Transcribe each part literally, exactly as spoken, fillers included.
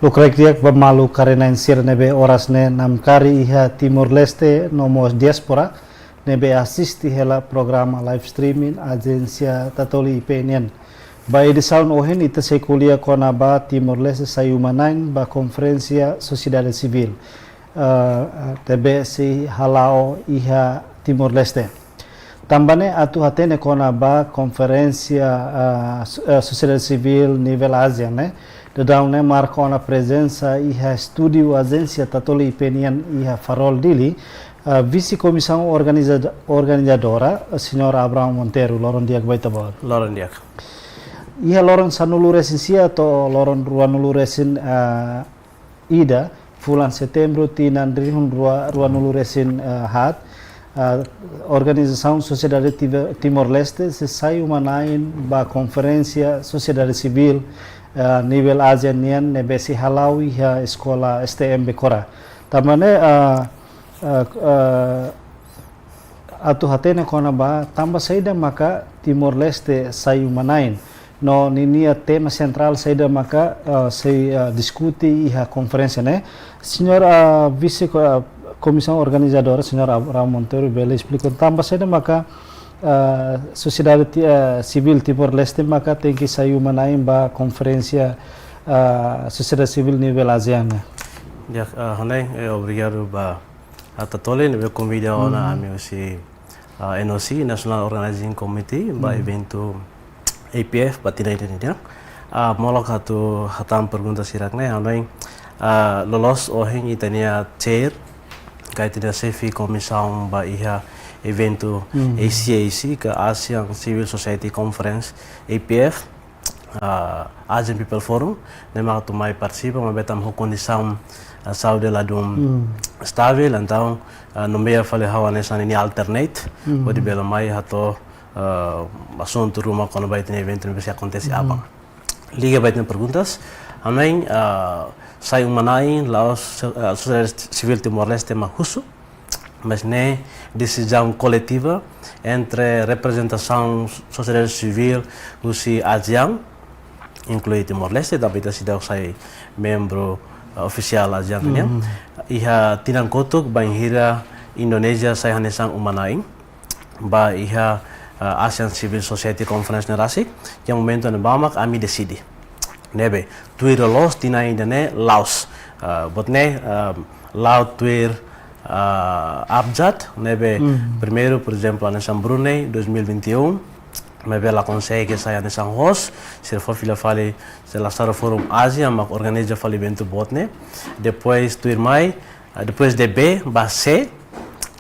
Loron di'ak ba maluk karenain sira ne'ebé oras ne'e namkari iha Timor-Leste no mós diáspora ne'ebé asiste hela programa live streaming Ajénsia Tatoli I P nian. Ba edisaun ohin ita sei ko'alia kona-ba Timor-Leste sai uma-na'in ba konferénsia sosiedade sivíl, eh, ne'ebé sei hala'o iha Timor-Leste. Tanba ne'e atu hatene kona-ba konferénsia, ah, so-, eh, sosiedade sivíl nivel ASEAN ne'e, daudaun ne'e marka ona prezensa iha estúdiu Ajénsia Tatoli I P nian iha Farol Dili, ah, Vise Komisaun Organiza-, Organizadora, Señór Abrão Monteiro, loron di'ak ba ita-boot. Loron di'ak. Iha loron sanulu-resin-sia to'o loron ruanulu-resin, ah, ida, fulan Setembru, tinan rihun rua, ruanulu resin, eh, haat, eh, organizasaun sosiedade Tive-, Timor-Leste sei sai uma-na'in ba konferénsia sosiedade sivíl, eh, nivel ASEAN nian ne'ebé sei hala'o iha eskola S T M Becora. Tanba ne'e, eh, eh, eh, atu hatene kona-ba tanba saida maka Timor-Leste sai uma-na'in. No ninia tema sentrál saida maka, ah, sei, ah, diskute iha konferénsia ne'e. Señór, ah, Vise Ko-, ah, Komisaun Organizadora, Señór Ab-, Abrão Monteiro, bele esplika tanba saida maka, ah, sosiedade ti-, ah, sivíl Timor-Leste maka tenke sai uma-na'in ba konferénsia, ah, sosiedade sivíl nivel ASEAN ne'e. Ya, ah, hanoin, eh, obrigadu ba Tatoli ne'ebé konvida ona ami husi, ah, N O C, National Organizing Committee, ba eventu A P F ba tinan ida-ne'e. Ah, molok atu hatán pergunta sira-ne'e, hanoin, ah, loloos ohin ita-nia chair, ka ita-nia xefe komisaun ba iha eventu A C A C, ka ASEAN Civil Society Conference, A P F, ah, ASEAN People Forum, ne'e mak atu mai partisipa, maibé tanba ho kondisaun, ah, saúde ladún estavel, entaun, ah, nomeia fali ha'u hanesan ninia alternate, hodi bele mai hato'o, ah, asuntu ruma kona-ba ita-nia eventu ne'ebé sei akontese aban. Liga ba ita-nia perguntas, hanoin, ah, sai uma-na'in, la'ós, ah, sosiedade sivíl Timor-Leste mak husu, mas ne'e desizaun koletiva entre reprezentasaun sosiedade sivíl husi ASEAN, inklui Timor-Leste, tanba ita seidauk sai membru, eh, ofisiál ASEAN nian. Iha tinan kotuk bainhira Indonézia sai hanesan uma-na'in ba iha, eh, ASEAN Civil Society Conference ne'e rasik, iha momentu ne'ebá mak ami deside. Ne'ebé, tuir loloos tinan ida-ne'e la'ós. Eh, buat ne'e, eh, la'o tuir, ah, abjad, ne'ebé primeiru, por ezemplu, hanesan Brunei, dois mil e vinte e um, maibé la konsege sai hanesan host, sira fó fila fali, sira Lasaru Forum Asia, mak organiza fali eventu boot ne'e. Depois, tuirmai, ah, depois de B, ba C,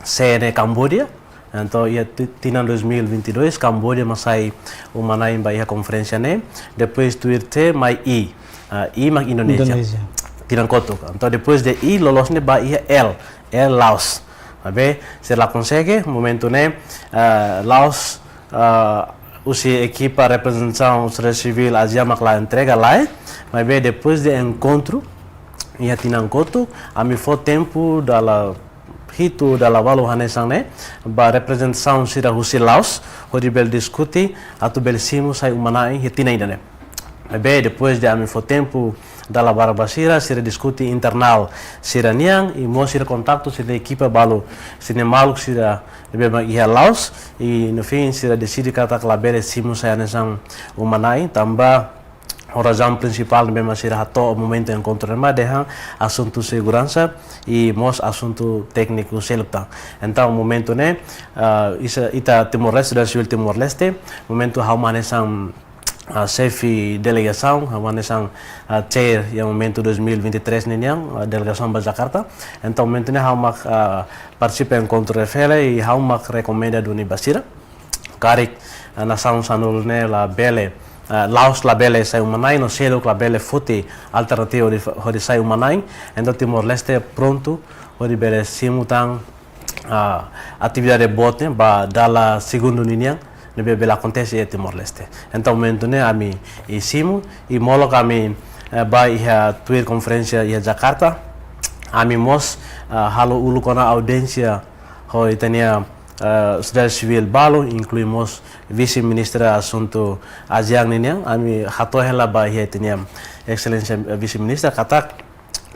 C ne'e Kamboja. Entaun, iha ti-, tinan dois mil e vinte e dois, Kamboja mak sai uma-na'in ba iha konferénsia ne'e. Depois, tuir C, mai I. Ah, I mak Indonézia. Indonézia. Tinan kotuk. Entaun, depois de I, loloos ne'e ba iha L. L Laos. Maibé, sira la konsege, momentu ne'e, ah, Laos, ah, husi ekipa reprezentasaun sosiedade sivíl ASEAN mak la entrega, lae. Maibé, depois de enkontru, iha tinan kotuk, ami fó tempu dala hitu, dala ualu hanesan ne'e, ba reprezentasaun sira husi Laos, hodi bele diskute, atu bele simu sai uma-na'in iha tinan ida-ne'e. Maibé, depois de ami fó tempu dala barak ba sira, sira diskute internál sira-nian, i mós sira kontaktu sira ekipa balu, sira-nia maluk sira ne'ebé mak iha Laos, i no fim sira deside katak labele simu sai hanesan uma-na'in, tanba ho razaun prinsipál ne'ebé mak sira hato'o momentu enkontru ne'e mak dehan asuntu seguransa i mós asuntu tékniku seluk tan. Entaun, momentu ne'e, ah, ita, ita Timor-Leste, sosiedade sivíl Timor-Leste, momentu ha'u mak hanesan, ah, xefe delegasaun, ha'u mak hanesan, ah, chair iha momentu dois mil e vinte e três ninian, ah, delegasaun ba Jakarta. Entaun, momentu ne'e ha'u mak, ah, partisipa enkontru ne'e fali i ha'u mak rekomenda duni ba sira karik, ah, nasaun sanulu ne'e labele, ah, Laos labele sai uma-na'in no seluk labele foti alternativa hodi, hodi sai uma-na'in. Entaun Timor-Leste prontu hodi bele simu tan, ah, atividade boot ne'e ba dala segundu ninian ne'ebé bele akontese iha Timor-Leste. Entaun momentu ne'e ami simu i molok ami, eh, ba iha tuir konferénsia iha Jakarta. Ami mós, ah, halo uluk ona audiénsia ho ita-nia, eh, sosiedade sivíl balu, inklui mós Vise-Ministra Asuntu ASEAN ninian, ami hato'o hela ba iha ita-nia, Exelénsia, eh, Vise-Ministra, katak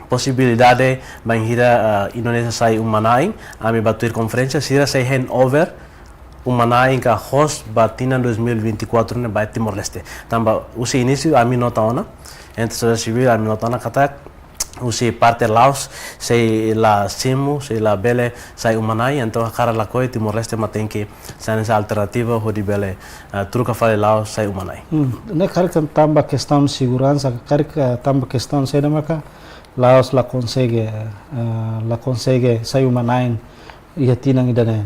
posibilidade bainhira, eh, Indonézia sai uma-na'in, ami bá tuir konferénsia, sira sei hand over uma-na'in ka host ba tinan dois mil e vinte e quatro ne'e ba Timor-Leste. Tanba husi inísiu ami nota ona, entre sosiedade sivíl ami nota ona katak husi parte Laos sei la simu, sei labele sai uma-na'in, entaun hakarak lakohi Timor-Leste mak tenke sai hanesan alternativa hodi bele, eh, troka fali Laos sai uma-na'in. Hmm, ne'e karik tanba kestaun seguransa, karik, eh, tanba kestaun saida maka Laos la konsege, eh, la konsege sai uma-na'in iha tinan ida-ne'e.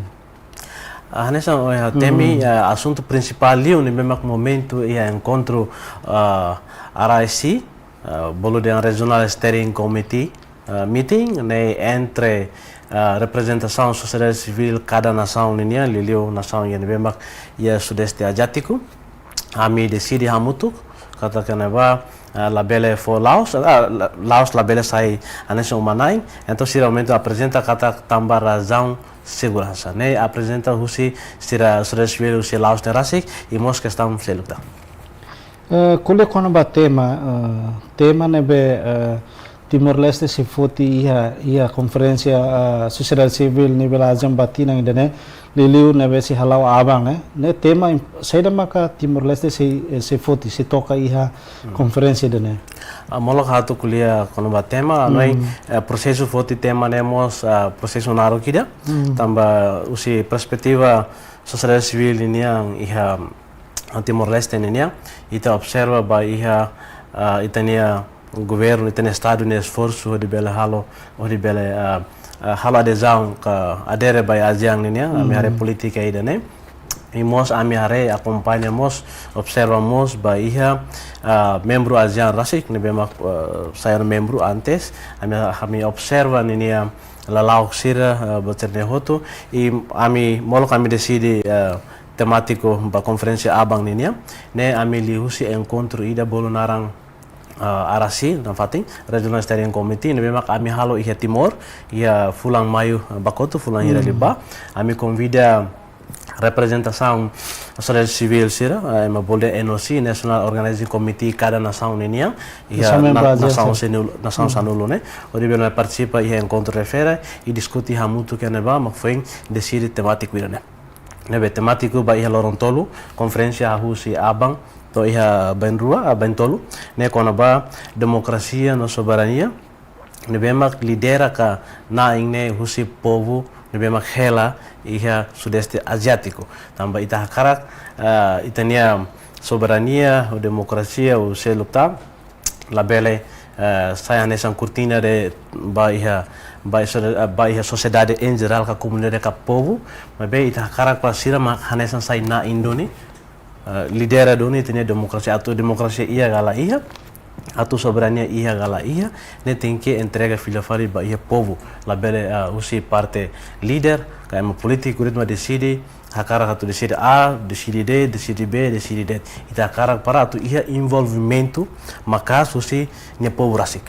Ah, hanesan ohin hateten, eh, asuntu prinsipál liu ne'ebé mak momentu iha enkontru, ah, R I C, eh, bolu dehan Regional Steering Committee, eh, meeting ne'e entre, eh, reprezentasaun sosiedade sivíl kada nasaun ninian, liuliu nasaun iha ne'ebé mak iha Sudeste Aziátiku. Ami deside hamutuk katak ne'ebá, eh, labele fó Laos, eh, La-, Laos labele sai hanesan uma-na'in. Entaun sira momentu aprezenta katak tanba razaun seguransa. Ne'e aprezenta husi sira sosiedade sivíl husi Laos ne'e rasik, i mós kestaun seluk tan. Eh, ko'alia kona-ba tema, eh, tema ne'ebé, eh, Timor-Leste sei foti iha, iha konferénsia, eh, sosiedade sivíl nivel ASEAN ba tinan ida-ne'e, liuliu ne'ebé sei hala'o aban ne'e. Ne'e tema im-, saida maka Timor-Leste sei, eh, sei foti, sei toka iha konferénsia ida-ne'e. Ah, molok atu ko'alia kona-ba tema, no, eh, prosesu foti tema ne'e mós, ah, prosesu naruk ida. Tanba husi perspetiva sosiedade sivíl ninian iha Timor-Leste ninian, ita observa ba iha, ah, ita-nia governu, ita-nia estadu nia esforsu hodi bele halo, hodi bele, ah, ah, halo adezaun ka adere ba ASEAN ninian, ami haree polítika ida-ne'e. I mós ami haree akompaña mós, observa mós ba iha, ah, membru ASEAN rasik ne'ebé mak, ah, sai membru antes, ami, ami observa ninia lala'ok sira, ah, buat sira-ne'e hotu, i ami molok ami deside, ah, temátiku ba konferénsia aban ninian, ne'e ami liuhusi enkontru ida bolu naran, ah, R S C, nafatin, Regional Steering Committee, ne'ebé mak ami halo iha Timor, iha fulan Maiu, ah, ba kotuk, fulan hira liubá. Ami konvida reprezentasaun sosiedade sivíl sira, ah, ema bolu dehan N O C, National Organizing Committee, kada nasaun ninian, iha nasaun membru na-, ASEAN nasaun sira. Sanulu, nasaun sanulu ne'e, hodi bele mai partisipa iha enkontru refere, i diskute hamutuk iha ne'ebá, mak foin deside temátiku ida-ne'e. Ne'ebé temátiku ba iha loron tolu, konferénsia husi aban to'o iha bainrua, ah, baintolu, ne'e kona-ba demokrasia no soberania, ne'ebé mak lidera ka na'in ne'e husi povu ne'ebé mak hela iha Sudeste Aziátiku. Tanba ita hakarak, ah, ita-nia soberania, ou demokrasia, ou seluk tan, labele, eh, sai hanesan kurtina de'it ba iha, ba iha sosiedade, eh, ba iha sosiedade em geral ka komunidade ka povu, maibé ita hakarak para sira mak hanesan sai na'in duni, eh, lidera duni ita-nia demokrasia, atu demokrasia iha ka la iha, atu soberania iha ka la iha, ne'e tenke entrega fila fali ba iha povu, labele, eh, husi parte líder, ka ema polítiku de'it mak deside, hakarak atu deside A, deside D, deside B, deside D. Ita hakarak para atu iha envolvimentu maka'as husi nia povu rasik.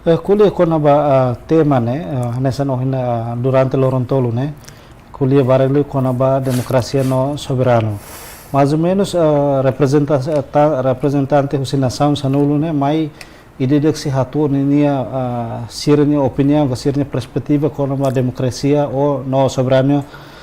Eh, ko'alia kona-ba, ah, tema ne'e, ah, hanesan ohin, ah, durante loron tolu ne'e, ko'alia barak liu kona-ba demokrasia no soberanu. Mais ou menus, ah, reprezenta-, ah, ta-, reprezentante husi nasaun sanulu ne'e mai ida-idak sei hato'o ninia, ah, sira-nia opiniaun, ka sira-nia perspetiva kona-ba demokrasia ou no soberania,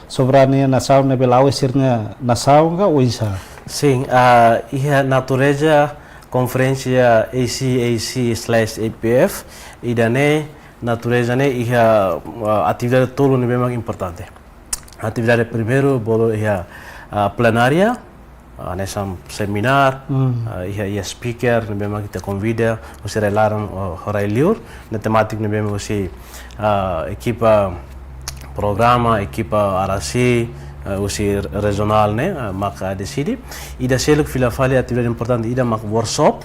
soberania nasaun ne'ebé la'o iha sira-nia nasaun ka oinsá? Sin, ah, iha natureza konferénsia A C A C slash A P F, ida-ne'e natureza ne'e iha, ah, atividade tolu ne'ebé mak importante. Atividade primeiru bolu iha, ah, plenária, ah, hanesan seminar, ah, iha, iha speaker ne'ebé mak ita konvida, husi rai-laran, ah, ho rai-liur, ne'e temátiku ne'ebé mak husi, ah, ekipa programa, ekipa R S C, ah, husi regionál ne'e, ah, maka deside. Ida seluk fila fali atividade importante ida mak workshop,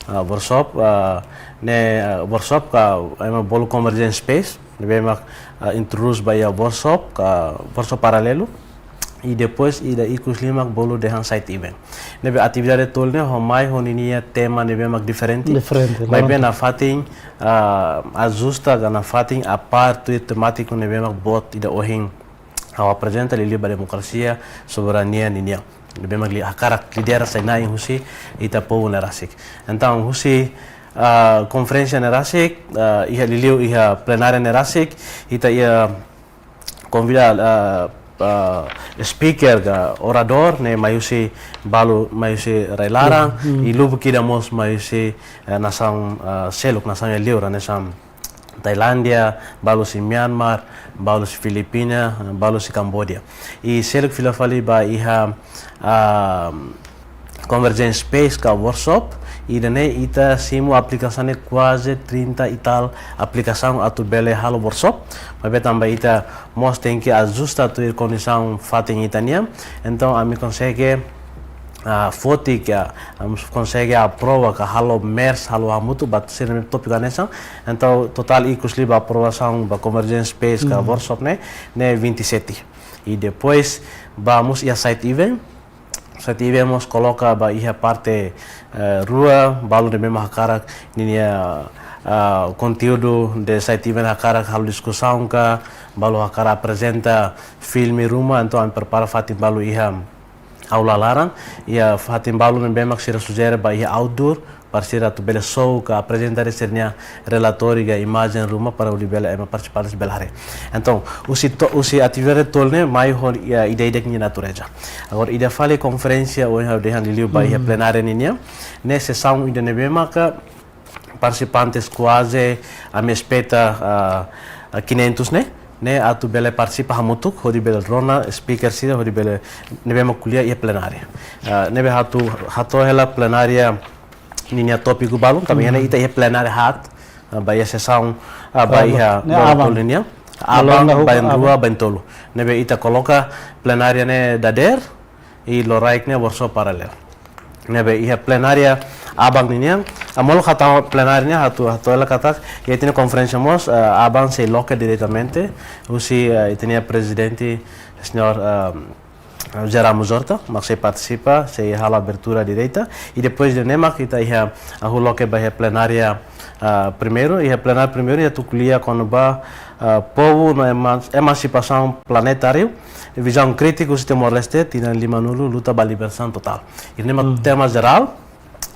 ah, workshop, ah, ne'e, ah, workshop ka ema bolu convergence space, ne'ebé mak, ah, introdús ba iha workshop ka workshop paralelu. I depois ida ikus liu mak bolu dehan side event. Ne'ebé atividade tolu ne'e ho mai ho ninia tema ne'ebé mak diferente. Diferente, maibé nafatin, ah, ajusta ka nafatin aparte temátiku ne'ebé mak boot ida ohin ha'u aprezenta liuliu ba demokrasia, soberania ninian. ne'ebé mak li-, hakarak lidera sai-na'in husi ita povu ne'e rasik. Entaun, husi, ah, konferénsia ne'e rasik, ah, iha liuliu iha plenária ne'e rasik, ita iha konvida, ah, ah, speaker ka oradór ne'e mai husi balu, mai husi rai-laran, i lubuk ida mós mai husi, eh, nasaun, ah, seluk, nasaun iha liur, hanesan Tailándia, balu husi Myanmar, balu husi Filipina, balu husi Kamboja. I seluk fila fali ba iha, ah, Convergence Space ka workshop, ida-ne'e ita simu aplikasaun ne'e kuaze trinta i tal aplikasaun atu bele halo workshop. Maibé tanba ita mós tenke ajusta tuir kondisaun fatin ita-nian. Entaun, ami konsege, ah, foti ka, ami konsege aprova ka halo merge, halo hamutuk, buat sira-ne'e tópiku hanesan. Entaun, totál ikus liu ba aprovasaun ba Convergence Space ka workshop ne'e, ne'e vinte e sete. I depois, ba mós iha side event, side event mós koloka ba iha parte, eh, rua, balu ne'ebé mak hakarak ninia, ah, konteúdu de side event hakarak halo diskusaun ka, balu hakarak aprezenta filme ruma, entaun ami prepara fatin balu iha aula laran, iha fatin balu ne'ebé mak sira sujere ba iha outdoor, para sira atu bele show ka aprezenta sira-nia relatóriu ka imajen ruma para hodi bele ema partisipante bele haree. Entaun, husi to-, husi atividade tolu ne'e mai ho, iha, ida-idak nia natureza. Agora, ida fali konferénsia ohin ha'u dehan liuliu ba iha plenária ninian, ne'e sesaun ida ne'ebé maka partisipantes kuaze ami espeta, ah, ah, quinhentos ne'e, ne'e atu bele partisipa hamutuk, hodi bele rona speaker sira, hodi bele ne'ebé mak ko'alia iha plenária. Ah, ne'ebé ha'u atu hato'o hela plenária ninia tópiku balun, tanba iha ne'e ita iha plenária haat, ah, ba iha sesaun, ah, ba iha ne'e loron aban. Tolu ninian. Aban, loron ida bain rua, aban. Bain tolu. Ne'ebé ita koloka plenária ne'e dadeer, i loraik ne'e workshop paralel. Ne'ebé iha plenária aban ninian, ah, molok hato'o plenária ne'e ha'u atu, hato'o hela katak, iha ita-nia konferénsia mós, ah, aban sei loke diretamente, husi, ah, ita-nia prezidente, señór, ah, José Ramos Horta, mak sei partisipa, sei halo abertura direta, i depois de ne'e mak ita iha, ah, hahú loke ba iha plenária, ah, primeiru, iha plenária primeiru, ita atu ko'alia kona-ba, ah, povu no eman-, emansipasaun planetáriu, vizaun krítiku husi Timor-Leste, tinan lima-nulu, luta ba libertasaun totál. Ida-ne'e mak tema jerál,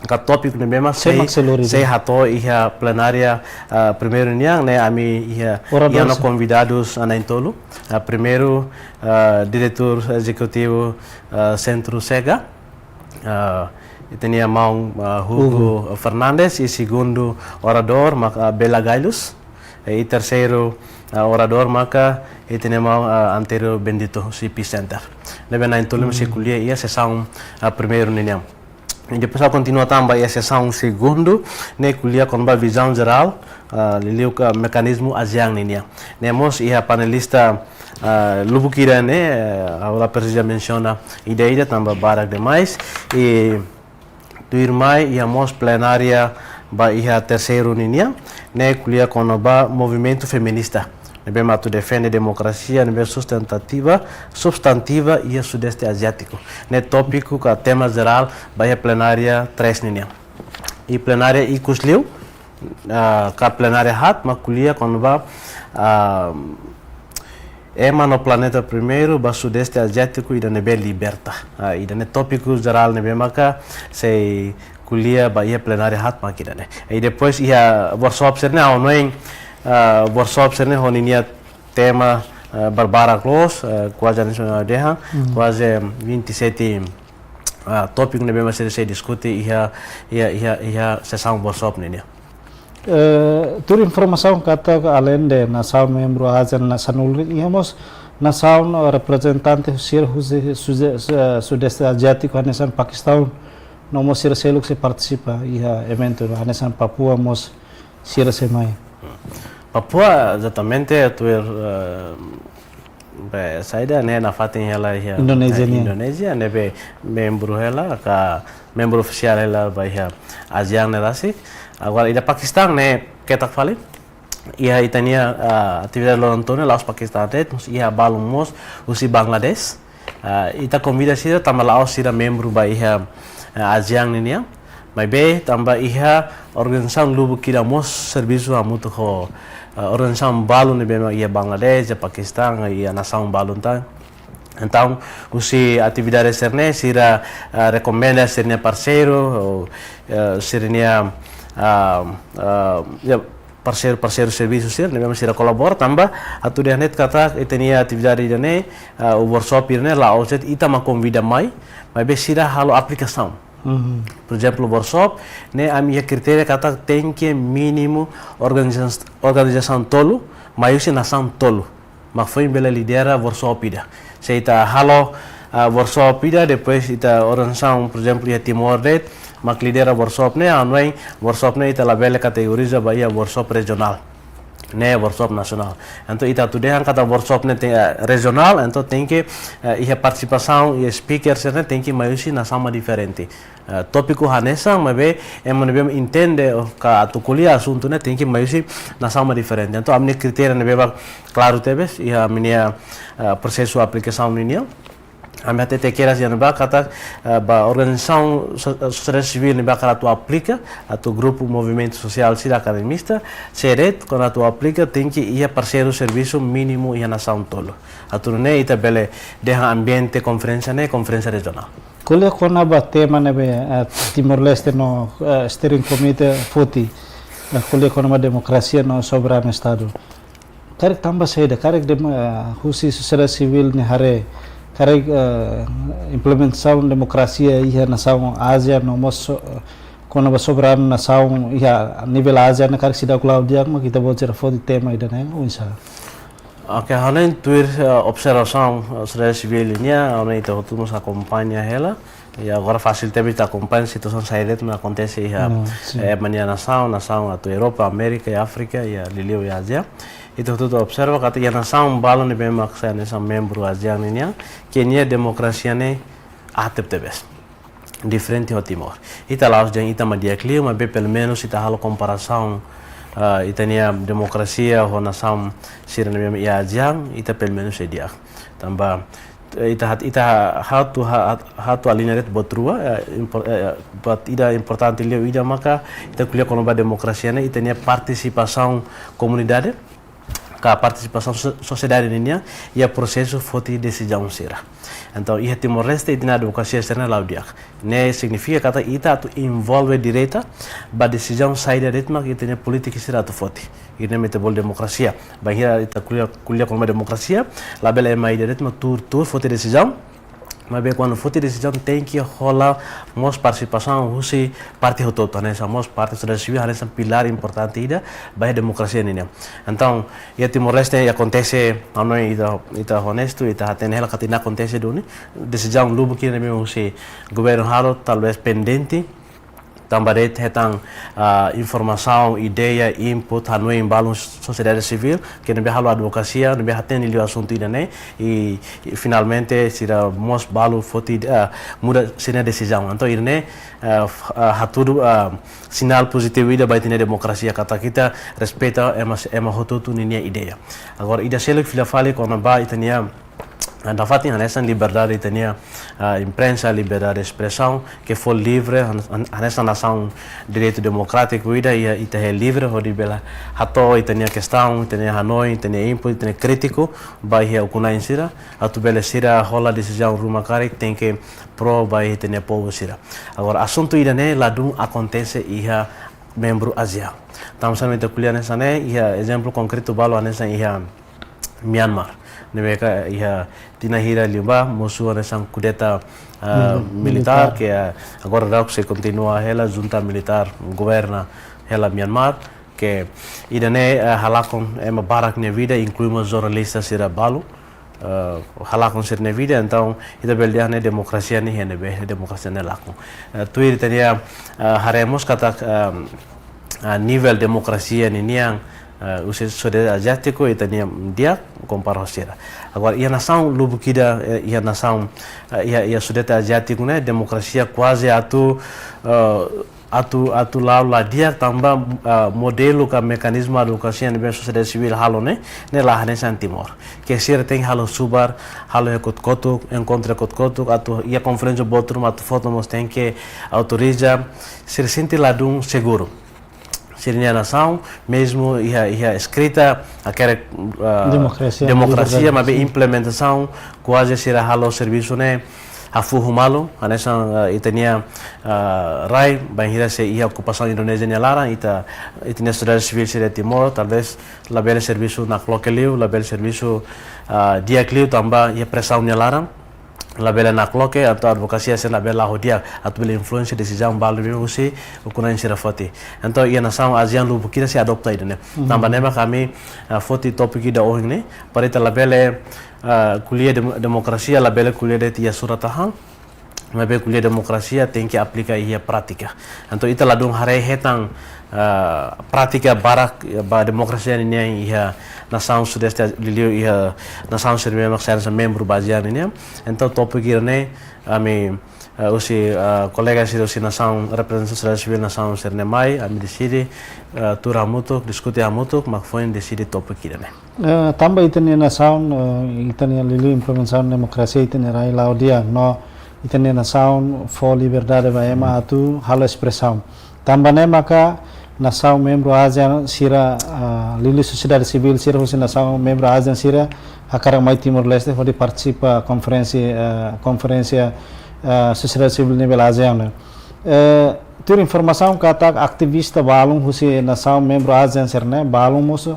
ka tópiku ne'ebé mak sei, sei hato'o iha plenária, ah, primeiru nian, ne'e ami iha, oradór iha no konvidadus na'in-tolu. Ah, primeiru, ah, diretór ezekutivu, ah, Sentru Chega, ah, ita-nia maun, ah, Hugo Fernandes, i segundu oradór maka, ah, Bela Gailus. I terseiru, ah, oradór maka ita-nia maun, ah, Antério Bendito, husi Peace Center. Ne'ebé na'in-tolu mak sei ko'alia iha sesaun, ah, primeiru ninian. I depois ha'u kontinua tan ba iha sesaun segundu, ne'e ko'alia kona-ba vizaun jerál, ah, liuliu ka mekanizmu ASEAN ninian. Ne'e mós iha panelista, ah, lubuk ida ne'e, eh, ha'u la presiza mensiona ida-idak tanba barak demais. I tuirmai iha mós plenária ba iha terseiru ninian, ne'e ko'alia kona-ba movimentu feminista ne'ebé mak atu defende demokrasia ne'ebé sustentativa, substantiva iha Sudeste Aziátiku. Ne'e tópiku ka tema jerál ba iha plenária três ninian. I plenária ikus liu, ah, ka plenária haat mak ko'alia kona-ba, ah, ema no planeta primeiru ba Sudeste Aziátiku ida ne'ebé liberta. Ah, ida-ne'e tópiku jerál ne'ebé maka sei ko'alia ba iha plenária haat mak ida-ne'e. I depois iha workshop sira-ne'e ha'u hanoin, ah, workshop sira-ne'e ho ninia tema, ah, barbarak loos, ah, kuaze hanesan dehan, kuaze vinte e sete, ah, tópiku ne'ebé mak sira sei diskute iha, iha, iha, iha sesaun workshop ninian. Eh, tuir informasaun katak aleinde nasaun membru ASEAN nasaun uluk, iha mós nasaun, eh, reprezentante sira husi Sude-, Su-, Sudeste Aziátiku hanesan Pakistaun, no mós sira seluk sei partisipa iha eventu, hanesan Papua mós sira sei mai. Papua, ezatamente, tuir, eh, be, saida, ne'e nafatin hela iha, Indonézia, eh, nian. Indonézia, ne'ebé membru hela, ka membru ofisiál hela ba iha ASEAN ne'e rasik. Agora, ida Pakistaun ne'e ketak fali. Iha ita-nia, ah, atividade loron tolu ne'e la'ós Pakistaun de'it, mós iha balun mós husi Bangladesh. Ah, ita konvida sira tanba la'ós sira membru ba iha, ah, ASEAN ninian. Maibé tanba iha organizasaun lubuk ida mós servisu hamutuk ho, ah, organizasaun balun ne'ebé mak iha Bangladesh, iha Pakistaun, iha nasaun balun tan. Entaun, husi atividade sira-ne'e, sira, ah, rekomenda sira-nia parseiru, ou, eh, sira-nia, ah, ah, ya, parseiru, parseiru servisu sira, ne'ebé sira kolabora, tanba atu dehan de'it katak ita-nia atividade ida-ne'e, ah, ou workshop ida-ne'e, la'ós de'it ita mak konvida mai, maibé sira halo aplikasaun. Por ezemplu, workshop ne'e ami iha kritéria katak tenke mínimu organiza-, organizasaun tolu, mai husi nasaun tolu mak foin bele lidera workshop ida. Se ita halo, ah, workshop ida, depois ita organizasaun, por ezemplu, iha Timor de'it mak lidera workshop ne'e, ha'u hanoin workshop ne'e ita labele kategoriza ba iha workshop rejionál, ne'e workshop nasionál. Entaun ita atu dehan katak workshop ne'e te-, eh, rejionál, entaun tenke, eh, iha partisipasaun, iha speaker sira-ne'e tenke mai husi nasaun mak diferente. Eh, tópiku hanesan, maibé ema ne'ebé entende ka atu ko'alia asuntu ne'e tenke mai husi nasaun mak diferente. Entaun ami-nia kritéria ne'ebé mak klaru tebes iha ami-nia, eh, prosesu aplikasaun ninian. Ami hatete kedas iha ne'ebá katak, eh, ba organizasaun so-, sosiedade sivíl ne'ebé hakarak atu aplika, atu grupu movimentu sosiál sira hakarak mista, se de'it kuandu atu aplika tenke iha parseiru servisu mínimu iha nasaun tolu. Atu nune'e ita bele dehan ambiente konferénsia ne'e konferénsia rejionál. Ko'alia kona-ba tema ne'ebé, eh, Timor-Leste no, eh, Steering Committee foti, eh, ko'alia kona-ba demokrasia no soberanu Estadu. Karik tanba saida, karik dem-, eh, husi sosiedade sivíl nia haree, karik, eh, implementasaun demokrasia iha nasaun ASEAN no mós so-, kona-ba soberanu nasaun iha nivel ASEAN ne'e karik seidauk la'o di'ak mak ita-boot sira foti tema ida-ne'e, oinsá? Oke, ha'u hanoin tuir, eh, observasaun, eh, sosiedade sivíl nian, ha'u hanoin ita hotu mós akompaña hela. Ya, agora fasil tebes ita akompaña situasaun saida de'it mak akontese iha, hmm, sin, eh, ema nia nasaun, nasaun atu Europa, Amérika, iha Áfrika, iha liuliu iha Ázia. Ita hotu observa katak iha nasaun balu ne'ebé mak sai hanesan membru ASEAN ninian, ke nia demokrasia ne'e aat tebetebes. Diferente ho Timor. Ita la'ós dehan ita mak di'ak liu, maibé pelumenus ita halo komparasaun, ah, ita-nia demokrasia ho nasaun sira ne'ebé iha ASEAN, ita pelumenus sei di'ak. Tanba, eh, ita hat-, ita ha-, hatu ha-, hat-, hatu aliña de'it buat rua, eh, impor-, eh, buat ida importante liu ida maka ita ko'alia kona-ba demokrasia ne'e, ita-nia partisipasaun komunidade, ka partisipasaun so-, sosiedade ninian iha prosesu foti desizaun sira. Entaun, iha Timor-Leste, ita-nia advokasia sira-ne'e la'o di'ak. Ne'e signifika katak ita atu envolve direta ba desizaun saida de'it mak ita-nia polítika sira atu foti. Ida-ne'e mak ita bolu demokrasia. Bainhira ita ko'alia, ko'alia kona-ba demokrasia, labele ema ida de'it mak tuur-tuur foti desizaun. Maibé kuandu foti desizaun tenke hola mós partisipasaun husi parte hotu-hotu, hanesan mós parte sosiedade sivíl, hanesan pilár importante ida ba iha demokrasia ninian. Entaun, iha Timor-Leste akontese, ha'u hanoin ita, ita honestu, ita hatene hela katak nia akontese duni, desizaun lubuk ida ne'ebé husi governu halo, talvés pendente, tanba de'it hetan, ah, informasaun, ideia, input, hanoin balun sosiedade sivíl, ke ne'ebé halo advokasia, ne'ebé hatene liu asuntu ida-ne'e, i, i finalmente sira mós balu foti, ah, muda sira-nia desizaun. Entaun ida-ne'e, ah, f-, ah, hatudu, ah, sinál pozitivu ida ba ita-nia demokrasia katak ita respeita ema, ema hotu-hotu ninia ideia. Agora, ida seluk fila fali kona-ba ita-nia, ah, nafatin hanesan liberdade ita-nia, ah, imprensa, liberdade de espresaun, ke fó livre, han-, han-, hanesan nasaun direitu demokrátiku ida, iha ita iha livre hodi bele hato'o ita-nia kestaun, ita-nia hanoin, ita-nia input, ita-nia krítiku ba iha ukun-na'in sira, atu bele sira hola desizaun ruma karik tenke pro ba iha ita-nia povu sira. Agora, asuntu ida-ne'e ladún akontese iha membru ASEAN. Tanba sá mak ita ko'alia hanesan ne'e, iha ezemplu konkretu balu hanesan iha Myanmar. Ne'ebé ka iha tinan hira liubá mosu hanesan kudeta, ah, hmm, militár, militár, ke, ah, agora daudaun sei kontinua hela, junta militár governa hela Myanmar, ke ida-ne'e, ah, halakon ema barak nia vida, inklui mós jornalista sira balu, ah, halakon sira-nia vida, entaun ita bele dehan ne'e demokrasia ne'e iha ne'ebé, demokrasia ne'e lakon. Ah, tuir ita-nia, ah, haree mós katak, ah, ah, nivel demokrasia ninian, ah, husi sudeste aziátiku ita-nian di'ak kompara ho sira. Agora, iha nasaun lubuk ida, eh, iha nasaun, eh, iha, iha sudeste aziátiku ne'e, demokrasia kuaze atu, eh, atu, atu la'o la di'ak tanba, eh, modelu ka mekanizmu advokasia ne'ebé sosiedade sivíl halo ne'e, ne'e la hanesan Timor. Ke sira tenke halo subar, halo iha kotuk-kotuk, enkontru iha kotuk-kotuk, atu iha konferénsia boot ruma atu foti mós tenke autoriza, sira sente ladún seguru. sira-nia nasaun, mezmu iha, iha eskrita, hakerek, ah, Demokrasia, demokrasia, liberdade, maibé sin. Implementasaun, kuaze sira halo servisu ne'e hafuhu malu, hanesan, ah, ita-nia, ah, rai, bainhira sei iha okupasaun Indonézia nia laran, ita, ita-nia sosiedade sivíl sira Timor, talvés labele servisu nakloke liu, labele servisu, ah, di'ak liu, tanba iha presaun nia laran, labele nakloke, entaun advokasia sira labele la'o di'ak, atu bele influensia desizaun balu ne'ebé husi ukun-na'in sira foti. Entaun iha nasaun ASEAN lubuk ida sei adopta ida-ne'e. Mhm. Tanba ne'e mak ami, ah, foti tópiku ida ohin ne'e, para ita labele, ah, ko'alia dem-, demokrasia, labele ko'alia de'it iha surat tahan, maibé ko'alia demokrasia tenke aplika iha prátika. Entaun ita ladún haree hetan, ah, prátika barak, eh, ba demokrasia ninian iha nasaun Sudeste, liuliu iha nasaun sira ne'ebé mak sai hanesan membru ba ASEAN ninian. Entaun tópiku ida-ne'e ami, ah, husi, ah, kolega sira husi nasaun, reprezentante sosiedade sivíl nasaun sira-ne'e mai, ami deside, ah, tuur hamutuk, diskute hamutuk, mak foin deside tópiku ida-ne'e. Eh, tanba ita-nia nasaun, eh, ita-nia liuliu implementasaun demokrasia ita-nia rai la'o di'ak, no ita-nia nasaun fó liberdade ba ema atu halo espresaun. Tanba ne'e maka nasaun membru ASEAN sira, ah, liuliu sosiedade sivíl sira husi nasaun membru ASEAN sira hakarak mai Timor-Leste hodi partisipa konferénsia, eh, konferénsia, eh, sosiedade sivíl nivel ASEAN ne'e. Eh, tuir informasaun katak ativista balun husi nasaun membru ASEAN sira-ne'e, balun mós, eh,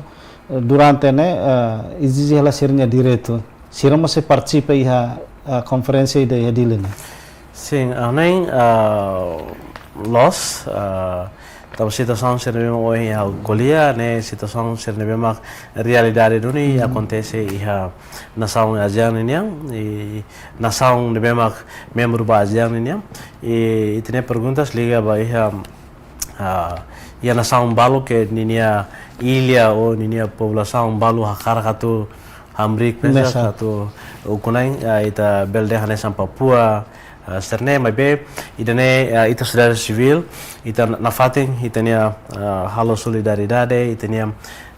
durante ne'e, eh, ezije hela sira-nia direitu. Sira mós sei partisipa iha, eh, konferénsia ida iha Dili ne'e. Sin, ha'u hanoin, ah, loos, ah, tanba situasaun sira ne'ebé mak ohin ha'u ko'alia, ne'e situasaun sira ne'ebé mak realidade duni, mhm, akontese iha nasaun ASEAN ninian, i nasaun ne'ebé mak membru ba ASEAN ninian, i ita-nia perguntas liga ba iha, ah, iha nasaun balu ke ninia illa ou ninia populasaun balu hakarak atu hamriik mesak, mesak, atu ukun-na'in, ah, ita bele dehan hanesan Papua, ah, sira-ne'e, maibé ida-ne'e, ah, ita sosiedade sivíl, ita na-, nafatin, ita-nia, ah, halo solidariedade, ita-nia,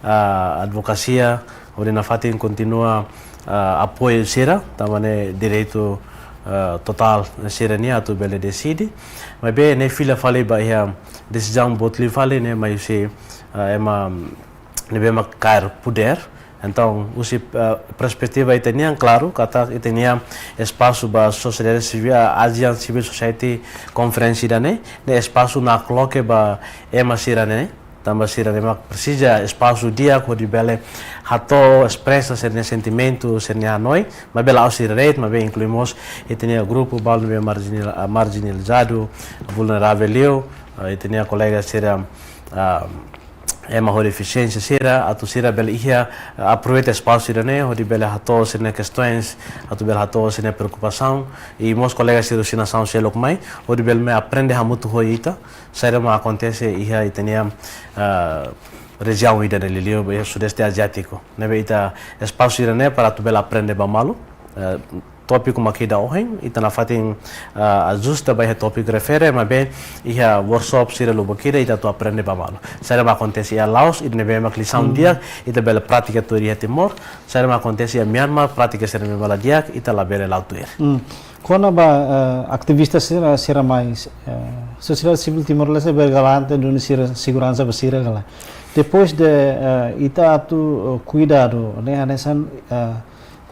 ah, advokasia, hodi nafatin kontinua, ah, apoiu sira, tanba ne'e direitu, ah, totál sira-nian atu bele deside. Maibé ne'e fila fali ba iha desizaun boot liu fali ne'e mai husi, ah, ema ne'ebé mak kaer podér. Entaun, husi, ah, perspetiva ita-nian, klaru, katak ita-nia espasu ba sosiedade sivíl, ah, ASEAN Civil Society Conference ida-ne'e, ne'e espasu nakloke ba ema sira-ne'e, tanba sira-ne'e mak presiza espasu di'ak hodi bele hato'o, espresa sira-nia sentimentu, sira-nia hanoin, maibé la'ós sira de'it, maibé inklui mós ita-nia grupu balu ne'ebé marjinal-, ah, marjinalizadu, vulneravel liu, ah, ita-nia kolega sira, ah, ema ho defisiénsia sira, atu sira bele iha, ah, aproveita espasu ida-ne'e, hodi bele hato'o sira-nia kestaun, atu bele hato'o sira-nia preokupasaun, i mós kolega sira husi nasaun seluk mai, hodi bele mai aprende hamutuk ho ita, saida mak akontese iha ita-nia, ah, rejiaun ida-ne'e liuliu ba iha Sudeste Aziátiku. Ne'ebé ita espasu ida-ne'e para atu bele aprende ba malu. Eh, tópiku mak ida ohin, ita nafatin, ah, ajusta ba iha tópiku refere, maibé iha workshop sira lubuk ida ita atu aprende ba malu. Saida mak akontese iha Laos, ida ne'ebé mak lisaun, hmm, di'ak, ita bele pratika tuir iha Timor. Saida mak akontese iha Myanmar, prátika sira ne'ebé mak la di'ak, ita labele la'o tuir. Hmm. Kona-ba, eh, ativista sira, sira mai, eh, sosiedade sivíl Timor-Leste bele garante duni sira seguransa ba sira ka lae. Depois de, eh, ita atu, eh, kuidadu, ne'e hanesan, eh,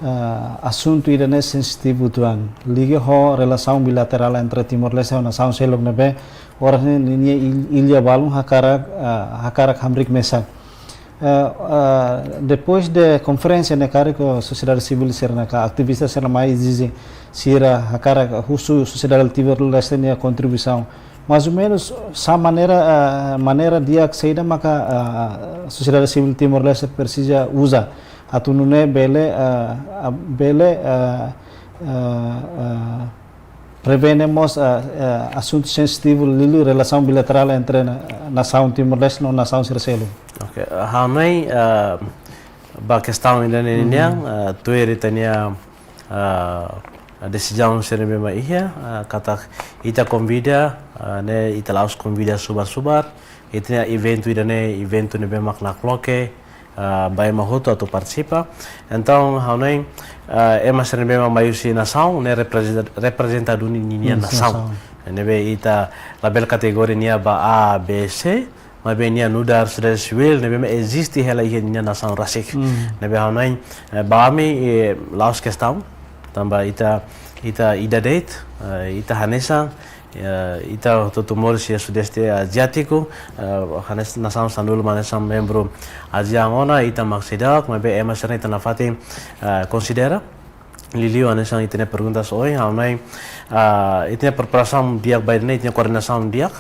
eh, asuntu ida-ne'e sensitivu uitoan. Liga ho relasaun bilaterál entre Timor-Leste ho nasaun seluk ne'ebé oras ne'e ninia il-, illa balun hakarak, eh, hakarak hamriik mesak. Eh, eh, depois de konferénsia ne'e karik sosiedade sivíl sira-ne'e ka ativista sira mai ezije sira hakarak husu sosiedade Timor-Leste nia kontribuisaun. Mais ou menus sá maneira, eh, maneira di'ak saida maka, eh, sosiedade sivíl Timor-Leste presiza uza atu nune'e bele, eh, ah, bele, eh, eh, eh, prevene mós, eh, eh, asuntu sensitivu liuliu relasaun bilaterál entre na-, nasaun Timor-Leste no nasaun sira seluk. Oke, eh, ha'u hanoin, eh, ba kestaun ida-ne'e, mhm, nian, eh, tuir ita-nia, eh, desizaun sira ne'ebé mak iha, eh, katak ita konvida, eh, ne'e ita la'ós konvida subar-subar, ita-nia eventu ida-ne'e, eventu ne'ebé mak nakloke, ah, ba ema hotu atu partisipa. Entaun, ha'u hanoin, ah, ema sira ne'ebé mak mai husi nasaun, ne'e reprezenta-, reprezenta duni ninia, hmm, nasaun. Nasaun. Ne'ebé ita labele kategoria nia ba A, B, C, maibé nia nu'udar sosiedade sivíl ne'ebé mak eziste hela iha nia nasaun rasik. Ne'ebé ha'u hanoin, eh, ba ami, eh, la'ós kestaun, tanba ita, ita ida de'it, eh, ita hanesan, eh, ita hotu-hotu moris iha Sudeste Aziátiku, eh, hanesan nasaun sanulu mak hanesan membru ASEAN ona, ita mak seidauk, maibé ema sira-ne'e ita nafatin, eh, konsidera. Liuliu hanesan ita-nia pergunta ohin, ha'u hanoin, ah, ita-nia preparasaun di'ak ba ida-ne'e, ita-nia koordenasaun di'ak,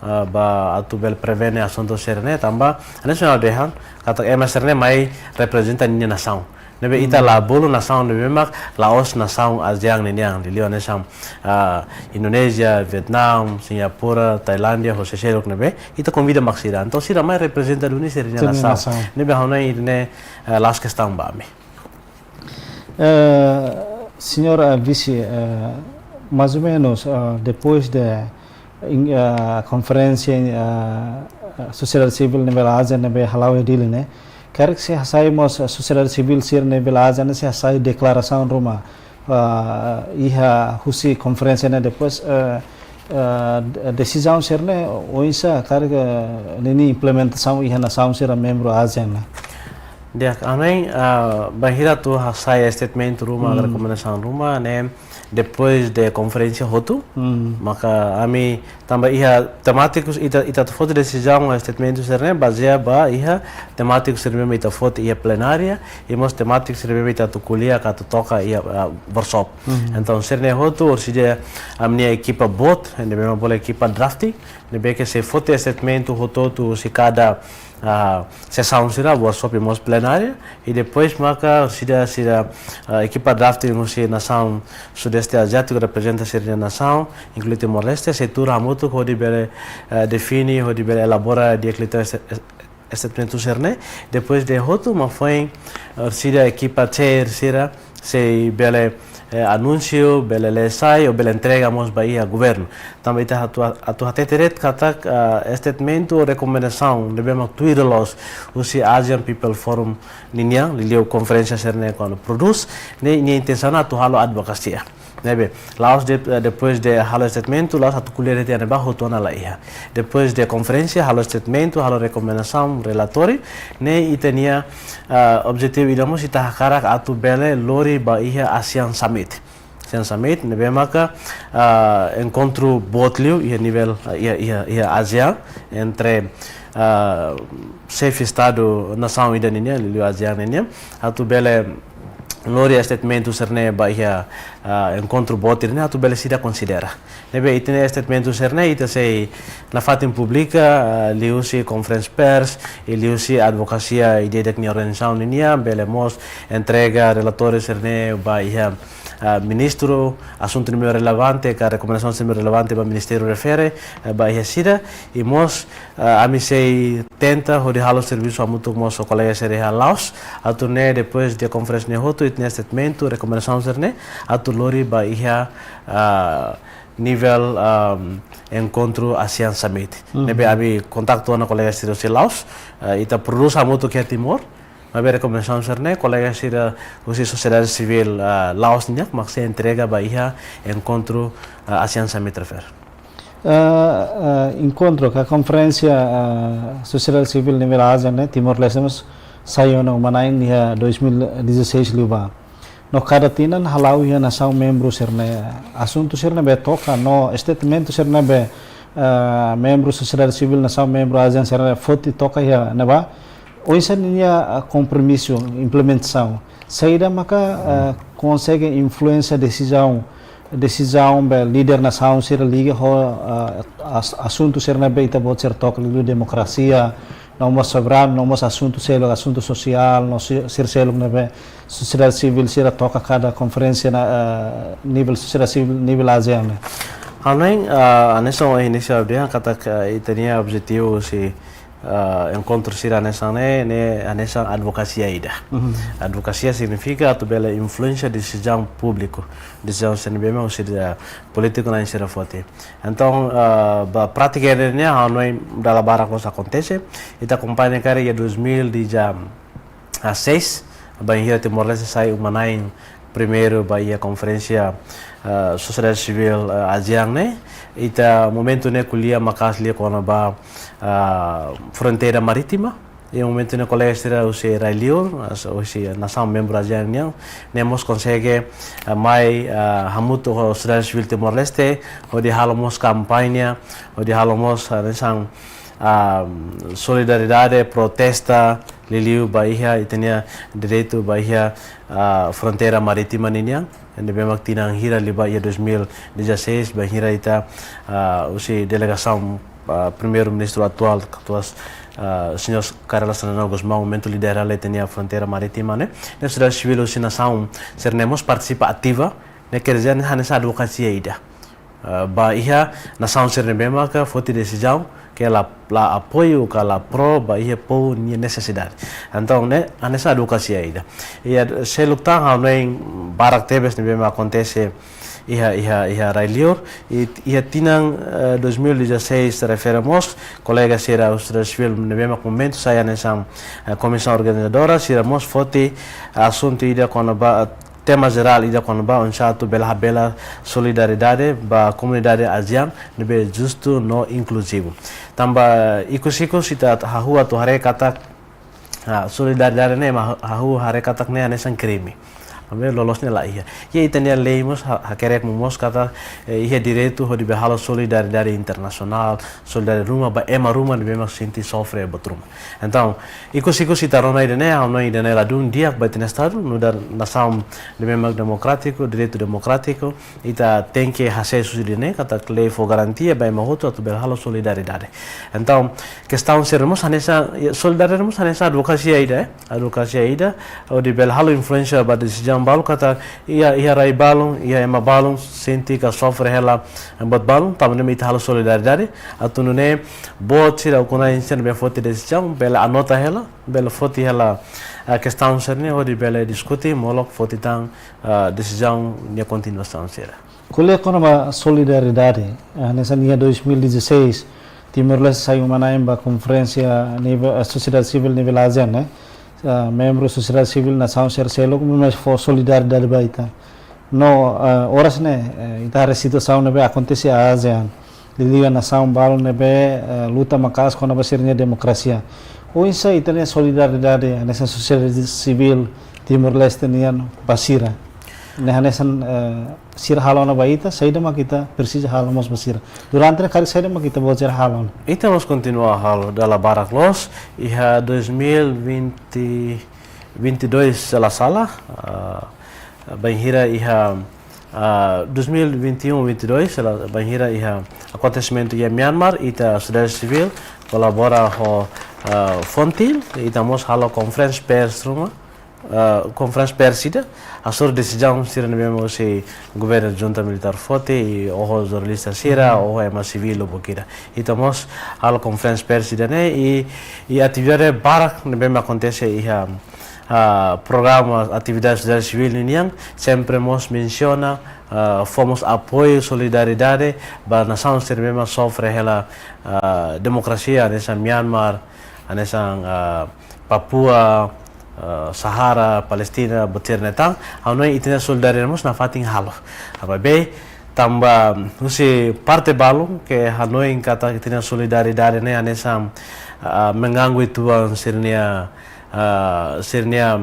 ah, ba atu bele prevene asuntu sira-ne'e, tanba hanesan ha'u dehan katak ema sira-ne'e mai reprezenta ninia nasaun. Ne'ebé ita la bolu nasaun ne'ebé mak la'ós nasaun ASEAN ninian, liuliu hanesan, ah, Indonézia, Vietnam, Singapura, Tailándia, ho seluk ne'ebé ita konvida mak sira. Entaun sira mai reprezenta duni sira-nia nasaun. Ne'ebé ha'u hanoin ida-ne'e, eh, la'ós kestaun ba ami. Eh, señór, eh, vise, eh, mais ou menos, eh, depois de, in-, eh, konferénsia, eh, eh, sosiedade sivíl nivel ASEAN ne'ebé hala'o iha Dili ne'e, karik sei hasai mós, eh, sosiedade sivíl sira nivel ASEAN ne'e sei hasai deklarasaun ruma, eh, iha husi konferénsia ne'e, depois, eh, eh, de-, desizaun sira-ne'e oinsá karik, eh, ninia implementasaun iha nasaun sira membru ASEAN ne'e? Di'ak, ami, ah, bainhira atu hasai statement ruma, rekomendasaun ruma, ne'e depois de konferénsia hotu, maka ami tanba iha temátikus ita, ita atu foti desizaun, statement sira-ne'e bazeia ba iha temátikus sira-ne'ebé ita foti iha plenária, i mós temátikus sira-ne'ebé ita atu ko'alia ka atu toka iha, ah, workshop. Entaun sira-ne'e hotu, orsida ami-nia ekipa boot, ne'ebé mak bolu ekipa drafting, ne'ebé ke sei foti statement hotu-hotu husi kada, ah, sesaun sira, workshop i mós plenária, i depois maka sira, sira, ah, ekipa drafting husi nasaun Sudeste Aziátiku reprezenta sira-nia nasaun, inklui Timor-Leste, sei tuur hamutuk hodi bele, ah, define, hodi bele elabora di'ak liután es-, es-, statement sira-ne'e. Depois de hotu mak foin, ah, sira ekipa chair sira sei bele, eh, anúnsiu, bele lee sai, ou bele entrega mós ba iha governu. Tanba ita atu, atu hatete de'it katak, ah, statement ou rekomendasaun ne'ebé mak tuir loos husi Asian People Forum ninian, liuliu konferénsia sira-ne'e kuandu prodús, ne'e, nia intensaun atu halo advokasia. Ne'ebé, la'ós de, eh, depois de halo statement, la'ós atu ko'alia de'it iha ne'ebá hotu ona, la iha. Depois de konferénsia, halo statement, halo rekomendasaun, relatóriu, ne'e ita-nia, ah, objetivu ida mós ita hakarak atu bele lori ba iha ASEAN Summit. ASEAN Summit, ne'ebé maka, ah, enkontru boot liu iha nivel, ah, iha, iha, iha ASEAN, entre, ah, xefe Estadu nasaun ida ninian, liuliu ASEAN ninian, atu bele lori statement sira-ne'e ba iha, ah, enkontru boot ida-ne'e atu bele sira konsidera. Ne'ebé ita-nia statement sira-ne'e ita sei nafatin publika, ah, liuhusi conference press, i liuhusi advokasia ida-idak nia organizasaun ninian, bele mós entrega relatóriu sira-ne'e ba iha, ah, ministru, asuntu ne'ebé relevante, ka rekomendasaun sira ne'ebé relevante ba ministériu refere, eh, ba iha sira, i mós, ah, ami sei tenta hodi halo servisu hamutuk mós ho kolega sira iha Laos, atu nune'e depois de konferénsia ne'e hotu, ita-nia statement, rekomendasaun sira-ne'e, atu lori ba iha, ah, nivel, ah, enkontru ASEAN Summit. Ne'ebé ami kontaktu ona kolega sira husi Laos, ah, ita prodús hamutuk iha Timor, maibé rekomendasaun sira-ne'e, kolega sira husi sosiedade sivíl, ah, Laos nian, mak sei entrega ba iha enkontru, ah, ASEAN Summit refere. Ah, ah, enkontru ka konferénsia, ah, sosiedade sivíl nivel ASEAN ne'e, Timor-Leste mós sai ona uma-na'in iha dois mil e dezasseis liubá. No kada tinan hala'o iha nasaun membru sira-ne'e, asuntu sira-ne'ebé toka, no statement sira-ne'ebé, ah, membru sosiedade sivíl nasaun membru ASEAN sira-ne'e foti toka iha ne'ebá, oinsá ninia, ah, kompromisu, implementasaun. Saida maka, ah, konsege influensia desizaun, desizaun ba líder nasaun sira liga ho, ah, as-, asuntu sira-ne'ebé ita-boot sira toka liuliu demokrasia, no mós soberanu, no mós asuntu seluk, asuntu sosiál, no si-, sira seluk ne'ebé sosiedade sivíl sira toka kada konferénsia ne'e, ah, nivel sosiedade sivíl nivel ASEAN ne'e. Ha'u hanoin, ah, hanesan ohin inísiu ha'u dehan katak ita-nia objetivu husi, ah, enkontru sira hanesan ne'e, ne'e hanesan advokasia ida. Advokasia signifika atu bele influensia desizaun públiku, desizaun sira ne'ebé mak husi, ah, polítiku na'in sira foti. Entaun, ah, ba prátika ne'e, ha'u hanoin dala barak mós akontese, ita akompaña karik iha dois mil e dezasseis, bainhira Timor-Leste sai uma-na'in primeiru ba iha konferénsia, ah, sosiedade sivíl, ah, ASEAN ne'e. Ita momentu ne'e ko'alia maka'as liu kona-ba, ah, fronteira marítima. Iha momentu ne'e kolega sira husi rai-liur, ah, husi nasaun membru ASEAN nian, ne'e mós konsege, ah, mai, ah, hamutuk ho sosiedade sivíl Timor-Leste, hodi halo mós kampaña, hodi halo mós, ah, hanesan, ah, solidariedade, protesta, liuliu ba iha ita-nia direitu ba iha, ah, fronteira marítima ninian. Ne'ebé mak tinan hira liubá iha dois mil e dezasseis, bainhira ita, ah, husi delegasaun, ah, Primeiru-Ministru atuál, katuas, ah, señór Kay Rala Xanana Gusmão, momentu lidera hela ita-nia fronteira marítima ne'e. Ne'e sosiedade sivíl husi nasaun sira-ne'e mós partisipa ativa, ne'e kerja ne'e hanesan advokasia ida. Ah, ba iha nasaun sira ne'ebé maka foti desizaun ke la, la apoiu ka la pro ba iha povu nia nesesidade. Entaun, ne'e hanesan advokasia ida. Iha seluk tan hanoin barak tebes ne'ebé mak akontese iha, iha, iha rai-liur. I, iha tinan, eh, dois mil e dezasseis refere mós, kolega sira husi sosiedade sivíl ne'ebé mak momentu sai hanesan, eh, komisaun organizadora, sira mós foti asuntu ida kona-ba tema jerál ida kona-ba oinsá atu bele habelar solidariedade ba komunidade ASEAN ne'ebé justu no inkluzivu. Tanba ikus-ikus ita hahú atu haree katak, ah, solidariedade ne'e ema hahú haree katak ne'e hanesan krime. Maibé loloos ne'e la iha. Iha ita-nia lei mós ha-, hakerek mós katak, eh, iha direitu hodi bele halo solidariedade internasionál, solidariedade ruma ba ema ruma ne'ebé mak sente sofre buat ruma. Entaun, ikus-ikus ita rona ida-ne'e, ha'u hanoin ida-ne'e ladún di'ak ba ita-nia estadu, nu'udar nasaun ne'ebé mak demokrátiku, direitu demokrátiku, ita tenke hasees husi ida-ne'e, katak lei fó garantia ba ema hotu atu bele halo solidariedade. Entaun, kestaun sira mós hanesan, iha solidariedade mós hanesan advokasia ida, eh? Advokasia ida, hodi bele halo influénsia ba desizaun balu katak iha, iha rai balun, iha ema balun, sente ka sofre hela buat balun, tanba ne'e ita halo solidariedade, atu nune'e boot sira ukun-na'in sira ne'ebé foti desizaun, bele anota hela, bele foti hela, ah, kestaun sira-ne'e hodi bele diskute, molok foti tan, ah, desizaun nia kontinuasaun sira. Ko'alia kona-ba solidariedade, ah, hanesan iha dois mil e dezasseis, Timor-Leste sai uma-na'in ba konferénsia nivel, ah, sosiedade sivíl nivel ASEAN, ne'e? Ah, membru sosiedade sivíl nasaun sira seluk, mais fó solidariedade ba ita. No, eh, oras ne'e, eh, ita haree situasaun ne'ebé akontese iha ASEAN, liuliu nasaun balun ne'ebé, eh, luta maka'as kona-ba sira-nia demokrasia. Oinsá ita-nia solidariedade hanesan sosiedade sivíl Timor-Leste nian ba sira? Ne'e hanesan, eh, sira halo ona ba ita, saida mak ita presiza halo mós ba sira. Durante ne'e karik saida mak ita-boot sira halo ona? Ita mós kontinua halo, dala barak loos, iha dois mil e vinte, vinte e dois, se la sala, ah, bainhira iha, ah, dois mil e vinte e um, vinte e dois, se la, bainhira iha akontesimentu iha Myanmar, ita sosiedade sivíl kolabora ho, ah, Fontil, ita mós halo konferénsia pers ruma, ah, konferénsia pers ida, hasoru desizaun sira ne'ebé mak husi governu junta militár foti, i oho jornalista sira, oho ema sivíl lubuk ida. Ita mós halo konferénsia pers ida-ne'e, i, i atividade barak ne'ebé mak akontese iha, ah, programa atividade sosiedade sivíl ninian, sempre mós mensiona, ah, fó mós apoiu, solidariedade ba nasaun sira ne'ebé mak sofre hela, ah, demokrasia, hanesan Myanmar, hanesan, ah, Papua, ah, Sahara, Palestina, buat sira-ne'e tan, ha'u hanoin ita-nia solidariedade mós nafatin halo. Maibé, tanba husi parte balun ke hanoin katak ita-nia solidariedade ne'e hanesan, ah, mengganggu uitoan sira-nia, ah, sira-nia,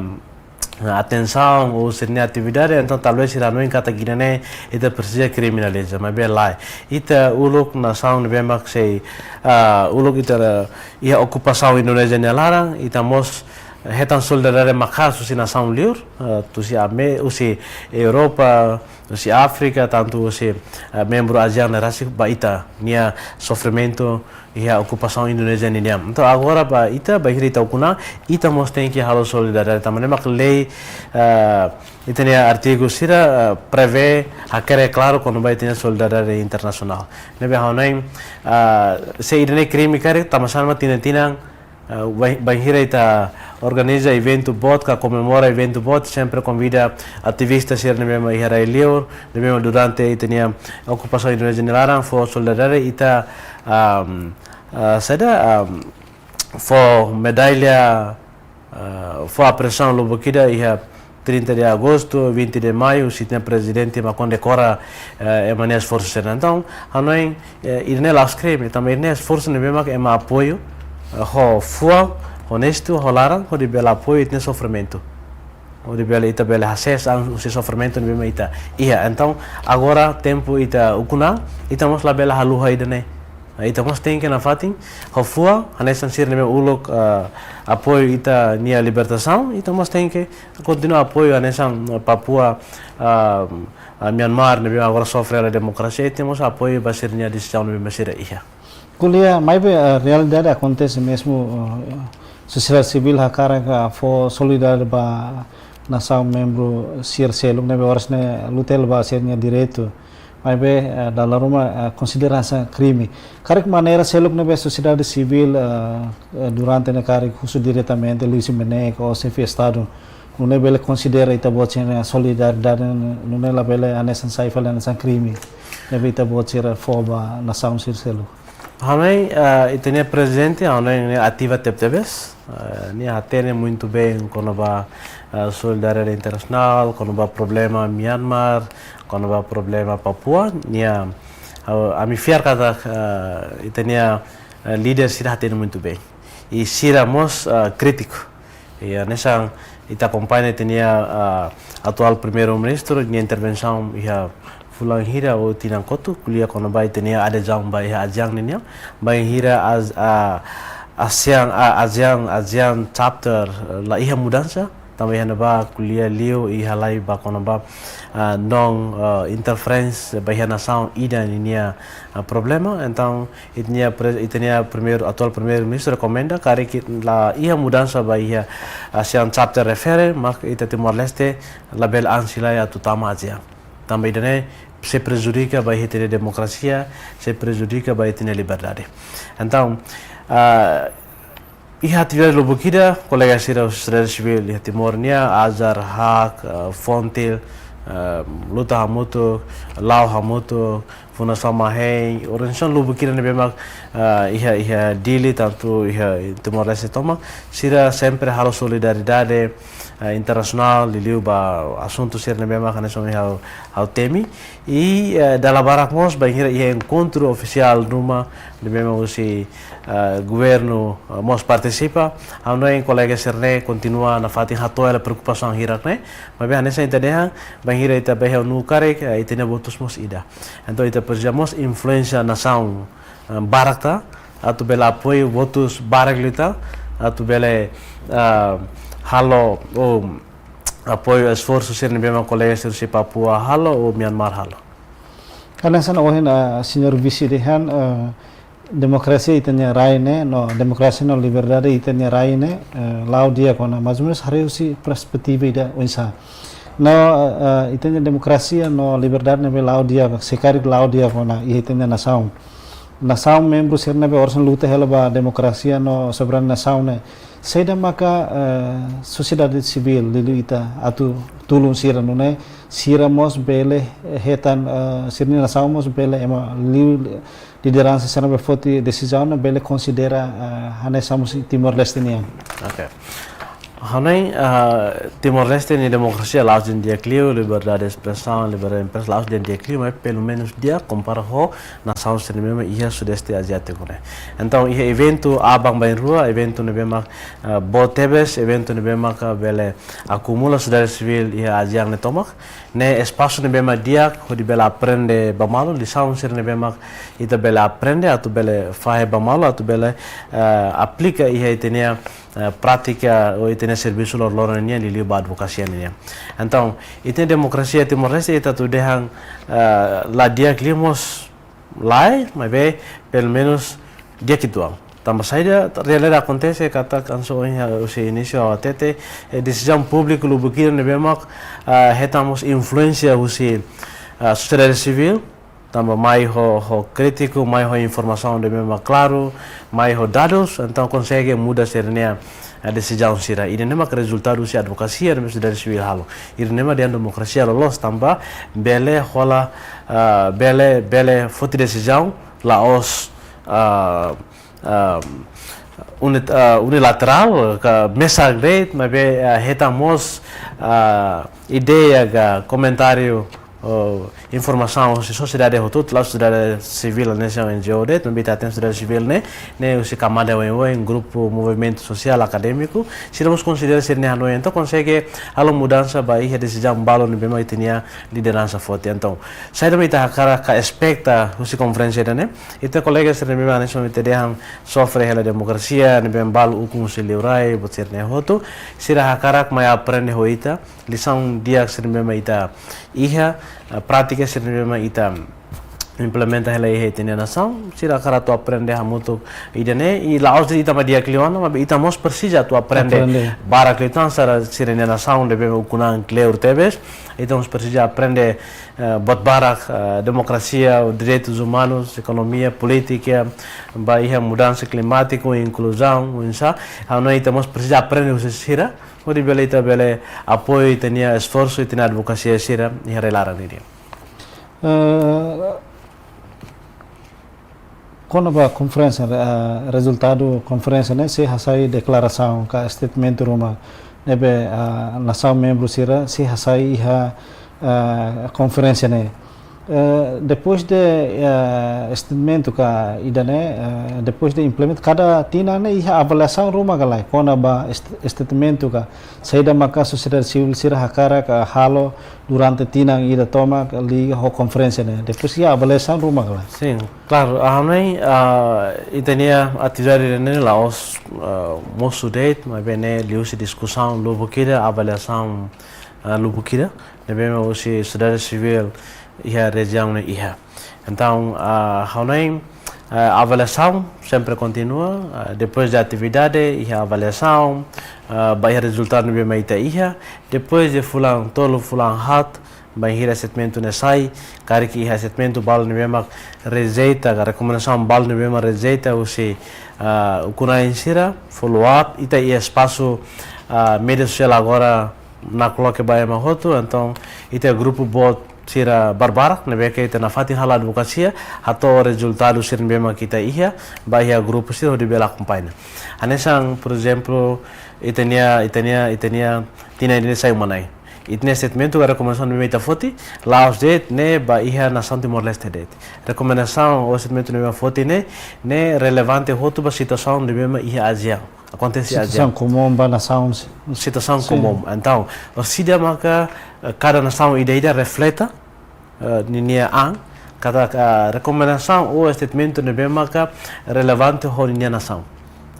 ah, atensaun ou sira-nia atividade, entaun talvés sira hanoin katak ida-ne'e ita presiza kriminaliza, maibé lae. Ita uluk nasaun ne'ebé mak sei, ah, uluk ita iha okupasaun Indonézia nia laran, ita mós hetan solidariedade maka'as husi nasaun liur, ah, husi Ame-, husi Europa, husi Áfrika, tantu husi, ah, membru ASEAN ne'e rasik ba ita-nia sofrimentu iha okupasaun Indonézia ninian. Entaun agora ba ita, bainhira ita ukun-na'in, ita mós tenke halo solidariedade. Tanba ne'e mak lei, ah, ita-nia artigu sira, ah, prevee, hakerek klaru kona-ba ita-nia solidariedade internasionál. Ne'ebé ha'u hanoin, ah, se ida-ne'e krime karik, tanba sá mak tinan-tinan, ah, bai-, bainhira ita organiza eventu boot, ka komemora eventu boot, sempre konvida ativista sira ne'ebé mak iha rai-liur, ne'ebé mak durante ita-nia okupasaun Indonézia nia laran fó solidariedade, ita, am, ah, saida, am, fó medalla, ah, fó apresiasaun lubuk ida iha, trinta de agosto, vinte de maio, husi ita-nia prezidente mak kondekora, eh, ema nia esforsu sira. Entaun, ha'u hanoin, eh, ida-ne'e la'ós krime, tanba ida-ne'e esforsu ne'ebé mak ema apoiu, eh, ho fuan, honestu, ho laran, hodi bele apoiu ita-nia sofrimentu. Hodi bele ita bele hasees an husi sofrimentu ne'ebé mak ita iha. Entaun, agora tempu ita ukun an, ita mós labele haluha ida-ne'e. Ita mós tenke nafatin, ho fuan, hanesan sira ne'ebé uluk, ah, apoiu ita-nia libertasaun, ita mós tenke kontinua apoiu hanesan, ah, Papua, ah, ah, Myanmar ne'ebé agora sofre hela demokrasia, ita mós apoiu ba sira-nia desizaun ne'ebé mak sira iha. Ko'alia, maibé, eh, realidade akontese mezmu, eh, sosiedade sivíl hakarak fó solidariedade ba nasaun membru sira seluk ne'ebé oras ne'e luta hela ba sira-nia direitu. Maibé, eh, dala ruma, eh, konsidera hanesan krime. Karik maneira seluk ne'ebé sosiedade sivíl, eh, eh, durante ne'e karik husu diretamente liuhusi MNEK ou xefe Estadu, nune'e bele konsidera ita-boot sira-nia solidariedade, nune'e labele hanesan sai fali hanesan krime ne'ebé ita-boot sira fó ba nasaun sira seluk. Ha'u hanoin, eh, ita-nia prezidente, ha'u hanoin nia ativa tebetebes. Eh, nia hatene muitu bem kona-ba, eh, solidariedade internasionál, kona-ba problema Myanmar, kona-ba problema Papua. Nia, eh, ami fiar katak, eh, ita-nia, eh, líder sira hatene muitu bem. I sira mós, eh, krítiku. I hanesan ita akompaña ita-nia, ah, atuál Primeiru-Ministru nia intervensaun iha fulan hira ou tinan kotuk, ko'alia kona-ba ita-nia adezaun ba iha ASEAN ninian, bainhira AS-, ah, ASEAN, ah, ASEAN, ASEAN chapter, eh, la iha mudansa, tanba iha ne'ebá ko'alia liu i halai ba kona-ba, ah, non, ah, interference ba iha nasaun ida ninia, ah, problema. Entaun, ita-nia pre-, ita-nia primeiru, atuál Primeiru-Ministru rekomenda, karik la iha mudansa ba iha ASEAN chapter refere, mak ita Timor-Leste labele ansi lai atu tama ASEAN. Tanba ida-ne'e sei prejudika ba iha ita-nia demokrasia, sei prejudika ba ita-nia liberdade. Entaun, ah, iha atividade lubuk ida, kolega sira sosiedade sivíl iha Timor nian, Azar, Hak, eh, Fontil, eh, Luta Hamutuk, La'o Hamutuk, Fundasaun Mahein, organizasaun lubuk ida ne'ebé mak, eh, iha, iha Dili, tantu iha Timor-Leste tomak, sira sempre halo solidariedade, eh, internasionál, liuliu ba asuntu sira ne'ebé mak hanesan ohin ha'u, ha'u temi. I, eh, dala barak mós bainhira iha enkontru ofisiál ruma ne'ebé mak husi, eh, governu, eh, mós partisipa, ha'u hanoin kolega sira-ne'e kontinua nafatin hato'o hela preokupasaun hirak-ne'e, maibé hanesan ita dehan, bainhira ita bá iha ONU karik, eh, ita-nia votus mós ida. Entaun ita presiza mós influénsia nasaun, eh, barak tan, atu bele apoiu votus barak liután, atu bele, eh, halo, ou apoiu esforsu sira ne'ebé mak kolega sira husi Papua halo ou Myanmar halo. Hanesan ohin, eh, señór Vise dehan, eh, demokrasia ita-nia rai ne'e, no demokrasia no liberdade ita-nia rai ne'e, eh, la'o di'ak ona, mais ou menus haree husi perspetiva ida oinsá. No, eh, eh, ita-nia demokrasia no liberdade ne'ebé la'o di'ak, se karik la'o di'ak ona iha ita-nia nasaun. Nasaun membru sira ne'ebé oras ne'e luta hela ba demokrasia no soberania nasaun ne'e, saida maka, eh, sosiedade sivíl liuliu ita atu tulun sira nune'e, sira mós bele, eh, hetan, eh, sira-nia nasaun mós bele ema liu lideransa sira ne'ebé foti desizaun ne'e bele konsidera, eh, hanesan mós Timor-Leste nian. Oke. Ha'u hanoin, eh, Timor-Leste nia demokrasia la'ós dehan di'ak liu, liberdade espresaun, liberdade imprensa la'ós dehan di'ak liu, maibé pelumenus di'ak kompara ho nasaun sira ne'ebé mak iha Sudeste Aziátiku ne'e. Entaun, iha eventu aban-bainrua, eventu ne'ebé mak, eh, boot tebes, eventu ne'ebé mak bele akumula sosiedade sivíl iha ASEAN ne'e tomak, ne'e espasu ne'ebé mak di'ak hodi bele aprende ba malu, lisaun sira ne'ebé mak ita bele aprende, atu bele fahe ba malu, atu bele, eh, aplika iha ita-nia, eh, prátika ou ita-nia servisu loroloron nian, liuliu ba advokasia nian. Entaun, ita-nia demokrasia Timor-Leste ita atu dehan, eh, la di'ak liu mós lae, maibé pelumenus di'ak uitoan. Tanba saida, realidade akontese katak hanesan ohin ha'u husi inísiu ha'u hatete, eh, desizaun públiku lubuk ida ne'ebé mak, eh, hetan mós influénsia husi, eh, sosiedade sivíl, tanba mai ho, ho krítiku, mai ho informasaun ne'ebé mak klaru, mai ho dadus, entaun konsege muda sira-nia, eh, desizaun sira. Ida-ne'e mak rezultadu husi advokasia ne'ebé sosiedade sivíl halo. Ida-ne'e mak dehan demokrasia loloos tanba bele hola, ah, bele, bele foti desizaun la'ós, ah, ah, unit, ah, unilaterál, ka mesak de'it, maibé, ah, hetan mós, ah, ideia ka komentáriu, oh, informasaun husi sosiedade hotu, la'ós sosiedade sivíl, ne'e sira N G O de'it, maibé ita hatene sosiedade sivíl ne'e, ne'e husi kamada oioin, grupu, movimentu sosiál, akadémiku, sira mós konsidera sira-nia hanoin, entaun konsege halo mudansa ba iha desizaun balu ne'ebé mak ita-nia lideransa foti. Entaun, saida mak ita hakarak ka espeta husi konferénsia ida-ne'e, ita kolega sira ne'ebé mak hanesan ita dehan sofre hela demokrasia, ne'ebé balu ukun husi liurai, buat sira-ne'e hotu, sira hakarak mai aprende ho ita, lisaun di'ak sira ne'ebé mak ita iha, eh, prátika sira ne'ebé mak ita implementa hela iha ita-nia nasaun, sira hakarak atu aprende hamutuk ida-ne'e, i la'ós de'it ita mak di'ak liu ona, maibé ita mós presiza atu aprende. Aprende. Barak liután sira, sira-nia nasaun ne'ebé ukun an kleur tebes, ita mós presiza aprende, eh, buat barak, eh, demokrasia, direitus umanus, ekonomia, polítika, ba iha mudansa klimátiku, inkluzaun, oinsá, ha'u hanoin ita mós presiza aprende husi sira, hodi bele ita bele apoiu ita-nia esforsu, ita-nia advokasia sira iha rai-laran nian. Eh, kona-ba konferénsia, eh, rezultadu konferénsia ne'e sei hasai deklarasaun ka statement ruma ne'ebé, eh, nasaun membru sira sei hasai iha, eh, konferénsia ne'e. Eh, depois de, eh, statement ka ida-ne'e, eh, depois de implementa kada tinan ne'e iha avaliasaun ruma ka lae kona-ba est-, statement ka saida maka sosiedade sivíl sira hakarak halo durante tinan ida tomak liga ho konferénsia ne'e. Depois iha avaliasaun ruma ka lae. Sin, klaru, ha'u hanoin, ah, ita-nia atividade ne'e la'ós, ah, mosu de'it, maibé ne'e liuhusi diskusaun lubuk ida, avaliasaun, ah, lubuk ida ne'ebé mak husi sosiedade sivíl iha rejiaun ne'e iha. Entaun, ah, ha'u hanoin, ah, avaliasaun sempre kontinua, ah, depois de atividade iha avaliasaun, ah, ba iha rezultadu ne'ebé mak ita iha, depois de fulan tolu, fulan haat, bainhira statement ne'e sai, karik iha statement balu ne'ebé mak rejeita, ka rekomendasaun balu ne'ebé mak rejeita husi, ah, ukun-na'in sira, follow up, ita iha espasu, ah, média sosiál agora nakloke ba ema hotu, entaun ita grupu boot sira barbarak, ne'ebé ke ita nafatin halo advokasia, hato'o rezultadu sira ne'ebé mak ita iha, ba iha grupu sira hodi bele akompaña. Hanesan, por ezemplu, ita-nia, ita-nia, ita-nia tinan ida-ne'e sai uma-na'in. Ita-nia statement ka rekomendasaun ne'ebé mak ita foti, la'ós de'it ne'e ba iha nasaun Timor-Leste de'it. Rekomendasaun ou statement ne'ebé mak foti ne'e, ne'e relevante hotu ba situasaun ne'ebé mak iha ASEAN. Akontese iha ASEAN. Situasaun komún ba nasaun. Situasaun komún. Entaun, orsida maka, eh, kada nasaun ida-ida refleta, eh, ninia an, katak, eh, rekomendasaun ou statement ne'ebé maka relevante ho ninia nasaun.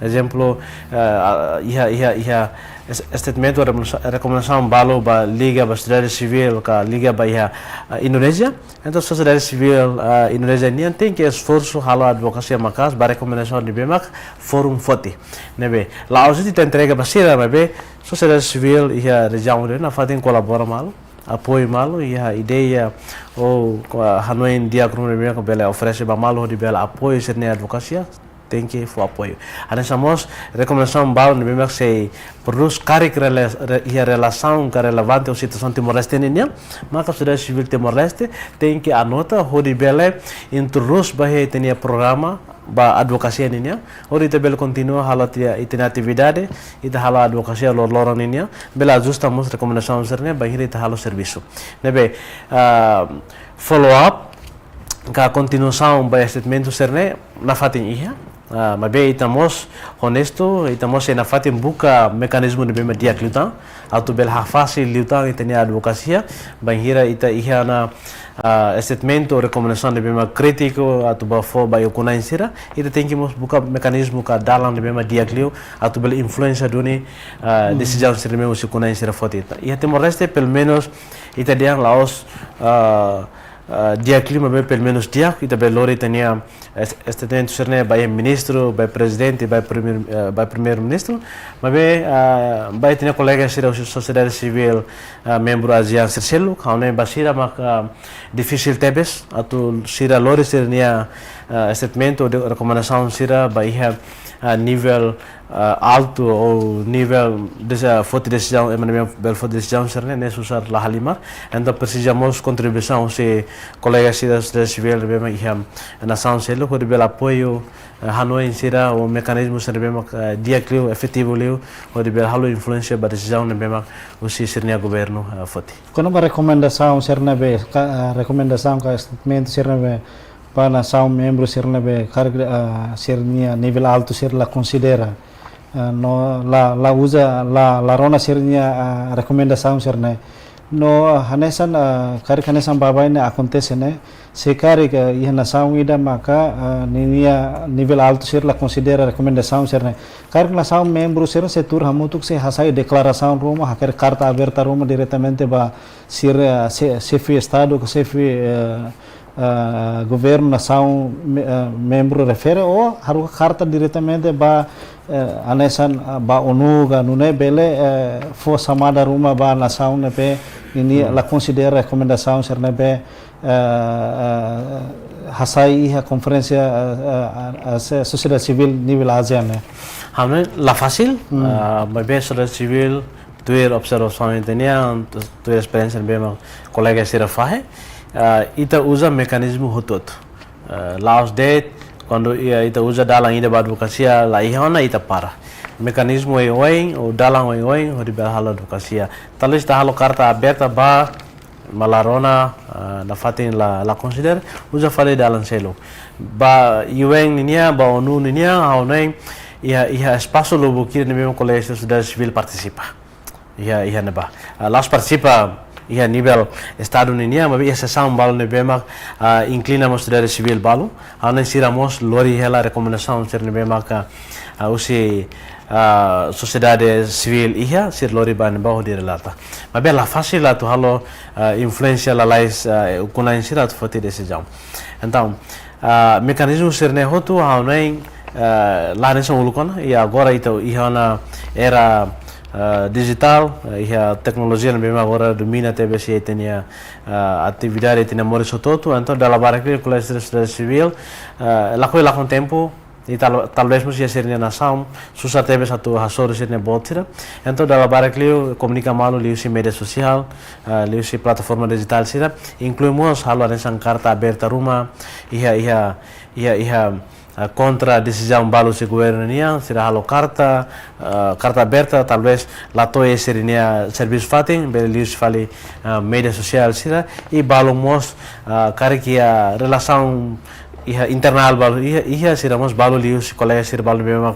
Ezemplu, eh, ah, iha, iha, iha es-, statement ou rekomendasaun, rekomendasaun balu ba liga ba sosiedade sivíl ka liga ba iha, eh, Indonézia. Entaun, sosiedade sivíl, eh, Indonézia nian tenke esforsu halo advokasia maka'as ba rekomendasaun ne'ebé mak forum foti. Ne'ebé, la'ós de'it ita entrega ba sira, maibé sosiedade sivíl iha rejiaun ne'e nafatin kolabora malu, apoiu malu, iha ideia ou, ah, hanoin di'ak ruma ne'ebé mak bele oferese ba malu hodi bele apoiu sira-nia advokasia, tenke fó apoiu. Hanesan mós rekomendasaun balu ne'ebé mak sei prodús karik rela-, re-, iha relasaun ka relevante ho situasaun Timor-Leste nian, maka sosiedade sivíl Timor-Leste tenke anota hodi bele introdús ba iha ita-nia programa ba advokasia nian, hodi ita bele kontinua halo ita, ita-nia atividade, ita halo advokasia loroloron nian, bele ajusta mós rekomendasaun sira-ne'e bainhira ita halo servisu. Ne'ebé, ah, follow up ka kontinuasaun ba statement sira-ne'e nafatin iha, ah, maibé ita mós onestu, ita mós sei nafatin buka mekanizmu ne'ebé mak di'ak liután, atu bele hafasil liután ita-nia advokasia, bainhira ita iha ona, ah, statement ou rekomendasaun ne'ebé mak krítiku atu ba fó ba ukun-na'in sira, ita tenke mós buka mekanizmu ka dalan ne'ebé mak di'ak liu atu bele influénsia duni, ah, desizaun sira ne'ebé mak ukun-na'in sira foti. Iha Timor-Leste, pelumenus, ita dehan la'ós, ah, ah, di'ak liu, maibé pelumenus di'ak, ita bele lori ita-nia es-, statement sira-ne'e ba iha ministru, ba iha prezidente, ba iha primeiru, eh, ba iha primeiru-ministru, maibé, ah, ba iha ita-nia kolega sira husi sosiedade sivíl, ah, membru ASEAN sira seluk, ha'u hanoin ba sira maka difisil tebes atu sira lori sira-nia, ah, statement ou de rekomendasaun sira ba iha, ah, nivel, ah, altu ou nivel desa-, foti desizaun, ema ne'ebé bele foti desizaun sira-ne'e, ne'e susar la halimar. Entaun presiza mós kontribuisaun husi kolega sira sosiedade sivíl ne'ebé mak iha nasaun seluk hodi bele apoiu, eh, hanoin sira ou mekanizmu sira ne'ebé mak, eh, di'ak liu, efetivu liu, hodi bele halo influénsia ba desizaun ne'ebé mak husi sira-nia governu, eh, foti. Kona-ba rekomendasaun sira ne'ebé, ka, eh, rekomendasaun ka statement sira ne'ebé ba nasaun membru sira ne'ebé karik, eh, sira-nia nivel altu sira la konsidera. Eh, no la, la uza, la, la rona sira-nia, eh, rekomendasaun sira-ne'e. No, eh, hanesan, eh, karik hanesan baibain ne'e akontese ne'e, se karik, eh, iha nasaun ida maka, eh, ninia nivel altu sira la konsidera rekomendasaun sira-ne'e. Karik nasaun membru sira sei tuur hamutuk sei hasai deklarasaun ruma, hakerek karta aberta ruma diretamente ba sira, eh, xe-, xefe estadu ka xefe, eh, eh, governu nasaun me-, eh, membru refere ou haruka karta diretamente ba, eh, hanesan, eh, ba ONU ka nune'e bele, eh, fó xamada ruma ba nasaun ne'ebé ninia la konsidera rekomendasaun sira ne'ebé, eh, eh, hasai iha konferénsia, eh, eh, eh, se-, sosiedade sivíl nivel ASEAN ne'e. Ha'u hanoin la fasil, ah, maibé sosiedade sivíl tuir observasaun ita-nian, tu-, tuir esperiénsia ne'ebé mak kolega sira fahe, ah, ita uza mekanizmu hotu-hotu. Ah, la'ós de'it, kuandu iha ita uza dalan ida ba advokasia la iha ona ita para. Mekanizmu oioin, ou dalan oioin, hodi bele halo advokasia. Talvés ita halo karta aberta ba, maibé la rona, ah, nafatin la, la konsidera, uza fali dalan seluk. Ba UN ninia, ba ONU ninia, ha'u hanoin, iha, iha espasu lubuk ida ne'ebé mak kolega sosiedade sivíl partisipa. Iha, iha ne'ebá. Ah, la'ós partisipa iha nivel estadu ninia, maibé iha sesaun balu ne'ebé mak, ah, inklina mós sosiedade sivíl balu. Ha'u hanoin sira mós lori hela rekomendasaun sira ne'ebé maka, ah, husi, ah, sosiedade sivíl iha, sira lori ba ne'ebá hodi relata. Maibé la fasil atu halo, ah, influénsia lalais, ah, ukun-na'in sira atu foti desizaun. Entaun, ah, mekanizmu sira-ne'e hotu ha'u hanoin, ah, la hanesan uluk ona, i agora ita iha ona era, ah, dijitál, ah, iha teknolojia ne'ebé mak agora domina tebes iha ita-nia, ah, atividade, ita-nia moris hotu-hotu. Entaun dala barak liu kolega sira sosiedade sivíl, ah, lakohi lakon tempu, i tal-, talvés mós iha sira-nia nasaun susar tebes atu hasoru sira-nia boot sira. Entaun dala barak liu komunika malu liuhusi média sosiál, ah, liuhusi plataforma dijitál sira, inklui mós halo hanesan karta aberta ruma, iha, iha, iha, iha, ah, kontra desizaun balu husi governu nian, sira halo karta, ah, karta aberta, talvés la to'o iha sira-nia servisu fatin, bele liuhusi fali, ah, média sosiál sira, i balu mós, ah, karik iha relasaun iha internál balu, iha, iha sira mós balu liuhusi kolega sira balu ne'ebé mak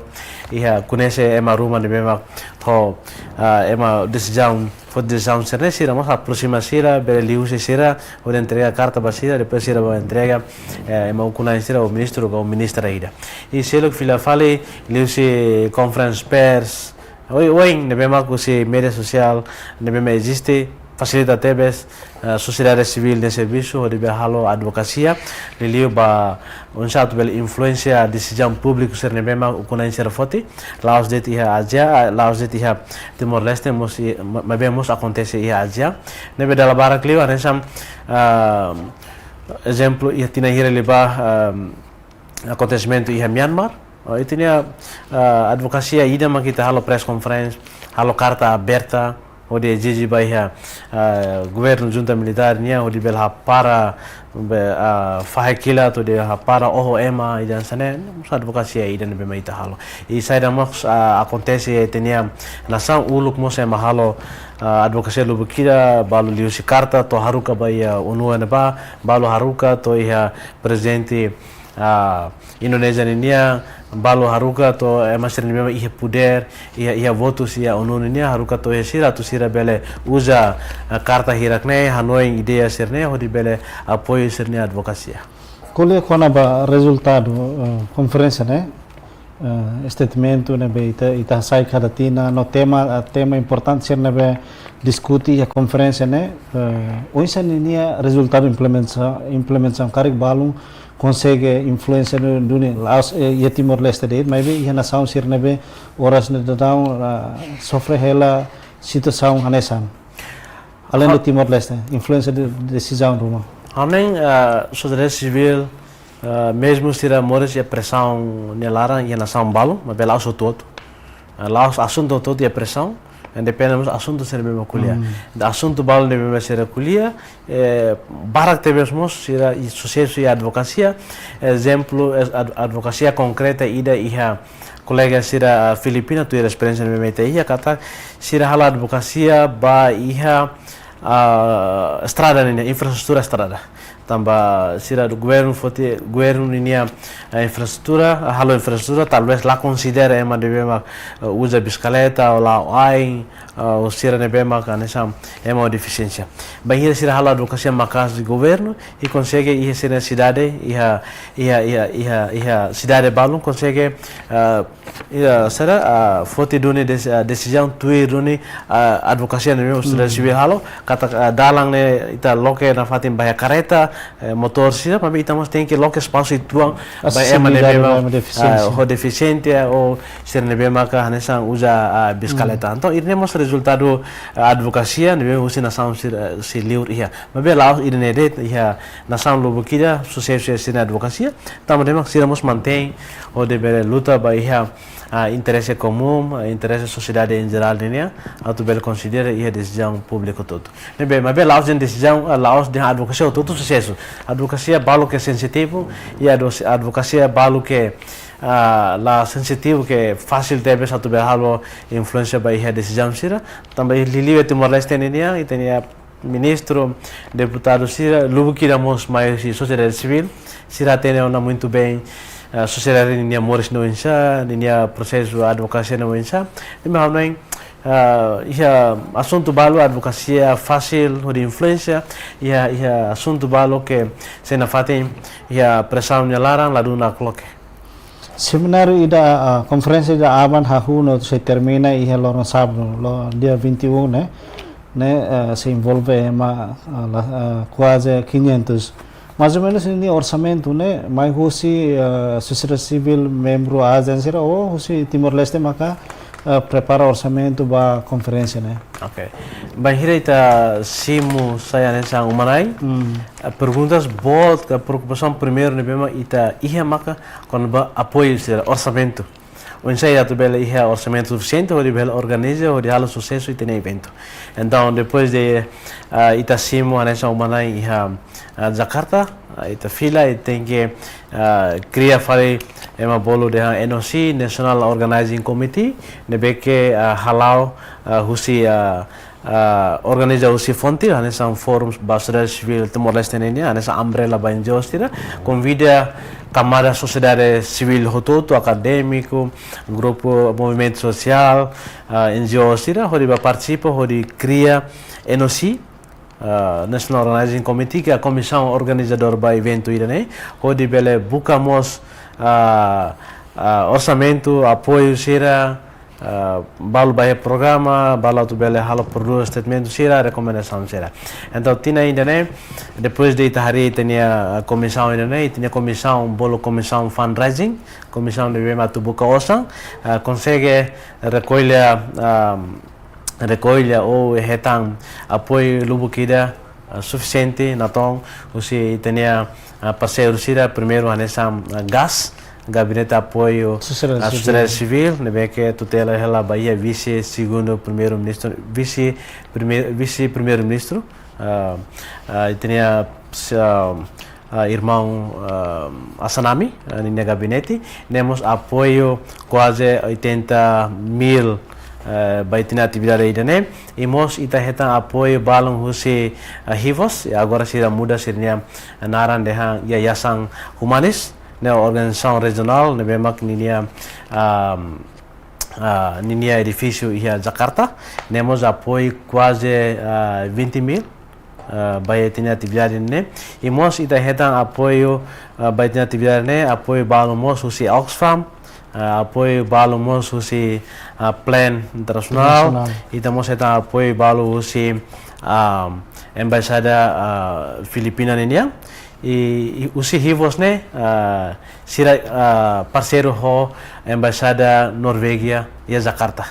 iha koñese ema ruma ne'ebé mak to'o, ah, ema desizaun, foti desizaun sira-ne'e, sira mós aproxima sira, bele liuhusi sira, hodi entrega karta ba sira, depois sira bá entrega, eh, ema ukun-na'in sira, ou ministru, ou ministra ida. I seluk fila fali, liuhusi conference press, oioin, ne'ebé mak husi média sosiál, ne'ebé mak eziste, fasilita tebes, eh, sosiedade sivíl nia servisu, hodi bele halo advokasia, liuliu ba oinsá atu bele influénsia desizaun públiku sira ne'ebé mak ukun-na'in sira foti, la'ós de'it iha ASEAN, ah, la'ós de'it iha Timor-Leste, mós i-, ma-, maibé mós akontese iha ASEAN. Ne'ebé dala barak liu, hanesan, ah, ezemplu, iha tinan hira liubá, ah, akontesimentu iha Myanmar. Oh, ita-nia, ah, advokasia ida mak ita halo press conference, halo karta aberta, hodi ezije ba iha, ah, governu junta militár nian, hodi bele hapara, be, ah, fahe kilat, hodi hapara oho ema, ida hanesan ne'e, mós advokasia ida ne'ebé mak ita halo. I saida mós, ah, akontese iha ita-nia nasaun uluk mós ema halo, ah, advokasia lubuk ida, balu liuhusi karta, to'o haruka ba iha ONU ne'ebá, balu haruka, to'o iha prezidente, ah, Indonézia ninian, balu haruka to'o ema sira ne'ebé mak iha podér, iha, iha votus iha ONU ninian, haruka to'o iha sira atu sira bele uza, ah, karta hirak-ne'e, hanoin ideia sira-ne'e, hodi bele apoiu sira-nia advokasia. Ko'alia kona-ba rezultadu, eh, konferénsia ne'e, eh, statement ne'ebé ita, ita hasai kada tinan, no tema, eh, tema importante sira ne'ebé diskute iha konferénsia ne'e, eh, oinsá ninia rezultadu implementasaun, implementasaun karik balun konsege influénsia du-, duni la'ós, eh, iha Timor-Leste de'it, maibé iha nasaun sira ne'ebé oras ne'e daudaun, ah, sofre hela situasaun hanesan. Além de Timor-Leste, influénsia de desizaun ruma. Ha'u hanoin, ah, sosiedade sivíl, Ah, mezmu sira moris iha presaun nia laran iha nasaun balu, maibé la'ós hotu-hotu. Ah, la'ós asuntu hotu-hotu iha presaun, depende mós asuntu sira ne'ebé mak ko'alia. Hmm. Entaun asuntu balu ne'ebé mak sira ko'alia, eh, barak tebes mós sira iha susesu iha advokasia. Ezemplu, es-, ad-, advokasia konkreta ida iha kolega sira, ah, Filipina, tuir esperiénsia ne'ebé mak ita iha, katak sira halo advokasia ba iha, ah, estrada nian, infraestrutura estrada. Tanba sira do governu foti, governu ninia, eh, infraestrutura, ah, halo infraestrutura, talvés la konsidera ema ne'ebé mak, eh, uza bisikleta, ou la'o ain, ah, ou sira ne'ebé mak hanesan ema ho defisiénsia. Bainhira sira halo advokasia maka'as ba governu, i konsege iha sira-nia sidade, iha, iha, iha, iha, iha sidade balun, konsege, ah, iha, sira, ah, foti duni des-, ah, desizaun tuir duni, ah, advokasia ne'ebé mak sosiedade, hmm, sivíl halo, katak, ah, dalan ne'e ita loke nafatin ba iha kareta, eh, motór sira, maibé ita mós tenke loke espasu uitoan ba ema ne'ebé, asesilidade ba ema, ema defisiénsia, ah, ho defisiénsia, ou sira ne'ebé maka hanesan uza, ah, bisikleta. Hmm. Entaun, ida-ne'e mós rezultadu, ah, advokasia ne'ebé husi nasaun sira, ah, sei liur iha. Maibé la'ós ida-ne'e de'it, iha nasaun lubuk ida susesu iha sira-nia advokasia, tanba ne'e mak sira mós mantein hodi bele luta ba iha, ah, interese komún, ah, interese sosiedade em geral nian, atu bele konsidera iha desizaun públiku hotu-hotu. Ne'ebé, maibé la'ós dehan desizaun, ah, la'ós dehan advokasia hotu-hotu susesu. Advokasia balu ke sensitivu, i advo-, advokasia balu ke, ah, la sensitivu, ke fasil tebes atu bele halo influénsia ba iha desizaun sira. Tanba liuliu iha Timor-Leste nian, ita-nia ministru, deputadu sira, lubuk ida mós mai husi sosiedade sivíl, sira hatene ona muito bem, ah, sosiedade ninia moris ne'e oinsá, ninia prosesu advokasia ne'e oinsá. Ne'ebé ha'u hanoin, ah, iha asuntu balu advokasia fasil hodi influénsia, iha, iha asuntu balu ke sei nafatin iha presaun nia laran ladún nakloke. Semináriu ida, ah, konferénsia ida aban hahú no sei termina iha loron sábadu, lo, dia vinte e um, ne'e? Ne'e, ah, sei envolve ema, ah, la, ah, kuaze quinhentos. Mais ou menos ne'e orsamentu ne'e mai husi, ah, sosiedade sivíl membru ASEAN sira ou husi Timor-Leste maka, ah, prepara orsamentu ba konferénsia ne'e? Ok. Bainhira ita simu sai hanesan uma-na'in, hmm, ah, perguntas boot ka preokupasaun primeiru ne'ebé mak ita iha maka kona-ba apoiu sira, orsamentu. Oinsá atu bele iha orsamentu sufisiente hodi bele organiza, hodi halo susesu ita-nia eventu. Entaun, depois de, ah, ita simu hanesan uma-na'in iha, ah, Jakarta, ah, ita fila, ita tenke, ah, kria fali ema bolu dehan N O C, National Organizing Committee, ne'ebé ke, ah, hala'o, ah, husi, ah, ah, organiza husi FONTIL, hanesan Fórum ba Sosiedade Sivíl Timor-Leste nian, hanesan umbrella ba N G O sira, konvida kamada sosiedade sivíl hotu-hotu, akadémiku, grupu, movimentu sosiál, ah, N G O sira, hodi bá partisipa, hodi kria N O C, ah, National Organizing Committee, ke komisaun organizadór ba eventu ida-ne'e, hodi bele buka mós, ah, ah, orsamentu, apoiu sira, ah, balu ba iha programa, balu atu bele halo prodús statement sira, rekomendasaun sira. Entaun, tinan ida-ne'e, depois de ita harii ita-nia, ah, komisaun ida-ne'e, ita-nia komisaun bolu komisaun fundraising, komisaun ne'ebé mak atu buka osan, ah, konsege rekolla, ah, rekolla ou hetan apoiu lubuk ida, ah, sufisiente, natoon, husi ita-nia, ah, parseiru sira, primeiru hanesan, ah, GAS, Gabinete Apoiu, sosiedade, ah, sivíl, sosiedade sivíl, ne'ebé ke tutela hela ba iha vise, segundu primeiru-ministru, vise, primei-, vise-primeiru-ministru, ah, ah, ita-nia, ah, ah, irmaun, ah, Assanami, ah, ninia gabinete, ne'e mós apoiu kuaze oitenta mil, eh, ba ita-nia atividade ida-ne'e, i mós ita hetan apoiu balun husi, ah, HIVOS, i agora sira muda sira-nia naran dehan Yayasan Humanis, ne'e organizasaun rejionál, ne'ebé mak ninia, ah, ah, ninia edifísiu iha Jakarta, ne'e mós apoiu kuaze, ah, vinte mil, ah, ba ita-nia atividade ne'e. I mós ita hetan apoiu, ah, ba ita-nia atividade ne'e, apoiu balu mós husi Oxfam, ah, apoiu balu mós husi, ah, Plan Internasionál. Internasionál. Ita mós hetan apoiu balu husi, ah, Embaixada, ah, Filipina ninian. I, i husi HIVOS ne'e, ah, sira, ah, parseiru ho Embaixada Norvégia iha Jakarta.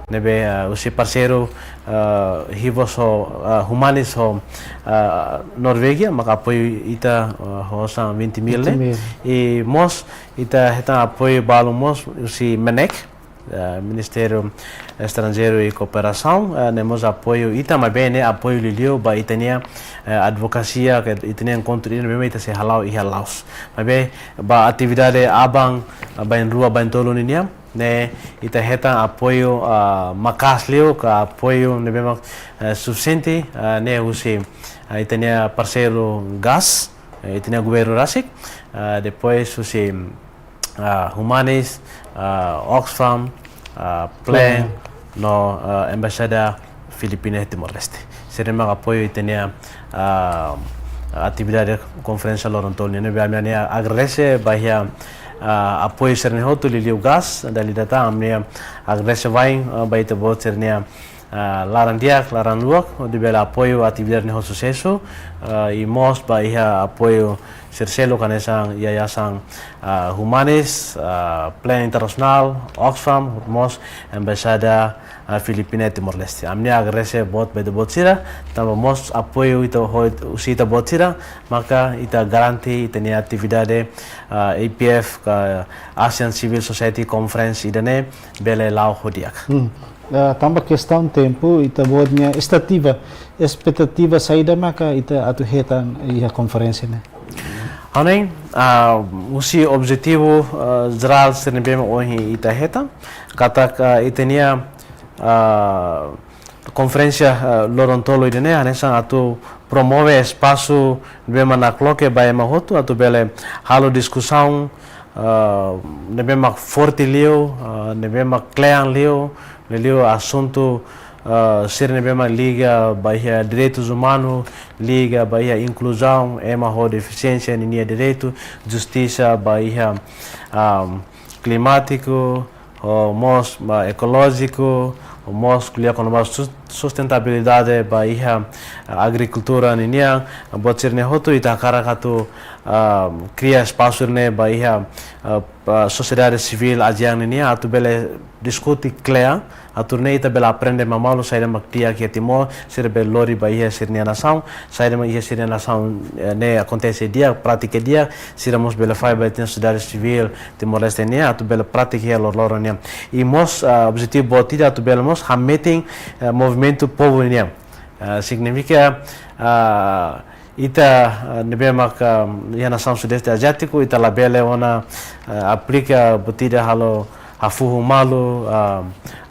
Ne'ebé, ah, husi parseiru, ah, Hivos ho, ah, Humanis ho, ah, Norvégia, maka apoiu ita, ah, ho osan vinte mil ne'e. Vinte mil. I mós ita hetan apoiu balu mós husi MENEC, ah, Ministériu Estranjeiru i Kooperasaun, ah, ne'e mós apoiu ita, maibé ne'e apoiu liuliu ba ita-nia, eh, advokasia, ka ita-nia enkontru ida ne'ebé ita sei hala'o iha Laos. Maibé ba atividade aban, ah, bainrua, baintolu ninian, ne'e ita hetan apoiu, ah, maka'as liu, ka apoiu ne'ebé mak, eh, sufisiente, ah, ne'e husi, ah, ita-nia parseiru GAS, eh, ita-nia governu rasik, ah, depois husi, ah, Humanis, ah, Oxfam, ah, PLEN, PLEN, no, ah, Embaixada Filipina Timor-Leste. Sira mak apoiu ita-nia, ah, atividade konferénsia loron tolu nian. Ne'ebé ami-nia agradese ba iha, ah, apoiu sira-ne'e hotu, liuliu GAS, dala ida tan ami-nia agradese wa'in, ah, ba ita-boot sira-nia, ah, laran-di'ak, laran-luak, hodi bele apoiu atividade ne'e ho susesu, ah, i mós ba iha apoiu sira seluk hanesan Yayasan, ah, Humanis, ah, PLEN Internasionál, Oxfam, mós Embaixada, ah, Filipina Timor-Leste. Ami-nia agradese boot ba ita-boot sira, tanba mós apoiu ita ho, husi ita-boot sira, maka ita garante ita-nia atividade, ah, A P F ka ASEAN Civil Society Conference ida-ne'e bele la'o ho di'ak. Hmm. Ah, tanba kestaun tempu, ita-boot nia estativa, espetativa saida maka ita atu hetan iha konferénsia ne'e? Ha'u hanoin, ah, husi objetivu, ah, jerál sira ne'ebé mak ohin ita hetan, katak ita-nia, ah, konferénsia, ah, loron tolu ida-ne'e, hanesan atu promove espasu ne'ebé mak nakloke ba ema hotu, atu bele halo diskusaun, ah, ne'ebé mak forte liu, ah, ne'ebé mak kle'an liu, liuliu asuntu, ah, sira ne'ebé mak liga ba iha direitus umanu, liga ba iha inkluzaun, ema ho defisiénsia ninia direitu, justisa ba iha, ah, klimátiku, ho mós ba ekolójiku, ho mós ko'alia kona-ba sus-, sustentabilidade ba iha, ah, agrikultura ninian, buat sira-ne'e hotu ita hakarak atu, ah, kria espasu ne'e ba iha, ah, ba sosiedade sivíl ajian ninian atu bele diskute kle'an, atu nune'e ita bele aprende ba malu saida mak di'ak iha Timor, sira bele lori ba iha sira-nia nasaun, saida mak iha sira-nia nasaun, eh, ne'e akontese di'ak, prátika di'ak, sira mós bele fahe ba ita-nia sosiedade sivíl Timor-Leste nian, atu bele prátika iha loroloron nian. I mós, ah, objetivu boot ida atu bele mós hametin, eh, movimentu povu nian. Ah, signifika, ah, ita, ah, ne'ebé maka iha nasaun Sudeste Aziátiku, ita labele ona, ah, aplika buat ida halo hafuhu malu, ah,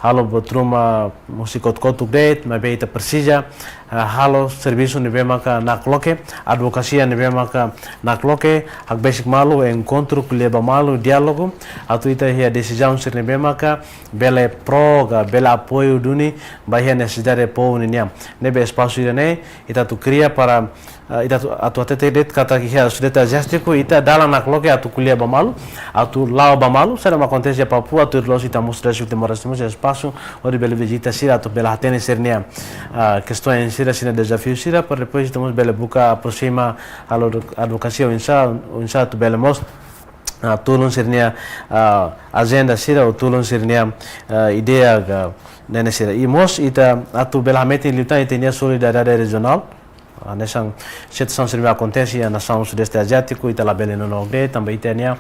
halo buat ruma husi kotuk-kotuk de'it, maibé ita presiza, ah, halo servisu ne'ebé maka nakloke, advokasia ne'ebé maka nakloke, hakbesik malu, enkontru, ko'alia ba malu, diálogu, atu ita iha desizaun sira ne'ebé maka bele pro ka bele apoiu duni ba iha nesesidade povu ninian. Ne'ebé espasu ida-ne'e ita atu kria para, ah, ita atu, atu hatete de'it katak iha Sudeste Aziátiku ita dalan nakloke atu ko'alia ba malu, atu la'o ba malu, saida mak akontese iha Papua, tuir loloos ita mós, Timor-Leste mós iha espasu hodi bele vizita sira atu bele hatene sira-nia, ah, kestaun sira, sira-nia dezafiu sira, para depois ita mós bele buka aproxima halo advokasia oinsá, oinsá atu bele mós, ah, tulun sira-nia, ah, ajenda sira, ou tulun sira-nia, ah, ideia ka ne'e sira. I mós ita atu bele hametin liután ita-nia solidariedade rejionál. Ah, hanesan situasaun sira ne'ebé akontese iha nasaun Sudeste Aziátiku, ita labele nonook de'it, tanba ita-nia,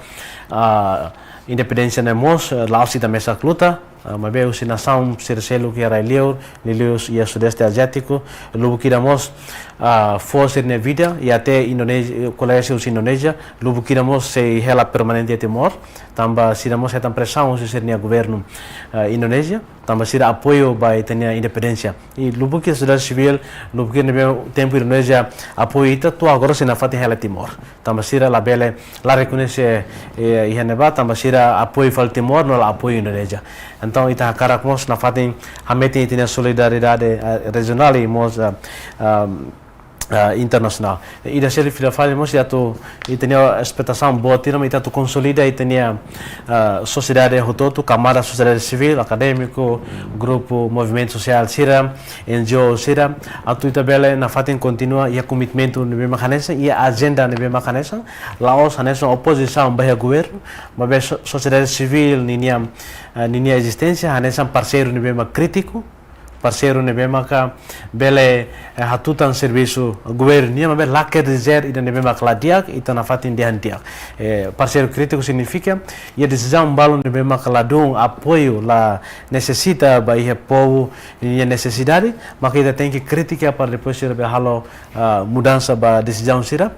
ah, independénsia ne'e mós, eh, la'ós ita mesak luta, ah, maibé husi nasaun sira seluk iha rai-liur, liuliu iha Sudeste Aziátiku, lubuk ida mós, ah, fó sira-nia vida, i até Indonézia, kolega sira husi Indonézia, lubuk ida mós sei hela permanente iha Timor, tanba sira mós hetan presaun husi sira-nia governu, ah, Indonézia, tanba sira apoiu ba ita-nia independénsia. I lubuk iha sosiedade sivíl, lubuk iha ne'ebé tempu Indonézia apoiu ita, to'o agora sira nafatin hela Timor. Tanba sira labele, la rekoñese, eh, iha ne'ebá, tanba sira apoiu fali Timor, no la apoiu Indonézia. Entaun, ita hakarak mós nafatin hametin ita-nia solidariedade, eh, rejionál i mós, eh, ehm, ah, internasionál. Ida seluk fila fali mós ita atu, ita-nia espetasaun boot ida mak ita atu konsolida ita-nia, ah, sosiedade hotu-hotu, kamada sosiedade sivíl, akadémiku, grupu movimentu sosiál sira, N G O sira, atu ita bele nafatin kontinua iha komitmentu ne'ebé mak hanesan, iha ajenda ne'ebé mak hanesan, la'ós hanesan opozisaun ba iha governu, maibé so-, sosiedade sivíl ninia, ah, ninia ezisténsia hanesan parseiru ne'ebé mak krítiku, parseiru ne'ebé maka bele, eh, hatutan servisu governu nian, maibé la quer dizer ida ne'ebé maka la di'ak, ita nafatin dehan di'ak. Eh, parseiru krítiku signifika, iha desizaun balu ne'ebé maka ladún apoiu, la nesesita ba iha povu ninia nesesidade, maka ita tenke kritika para depois ita bele halo, ah, mudansa ba desizaun sira.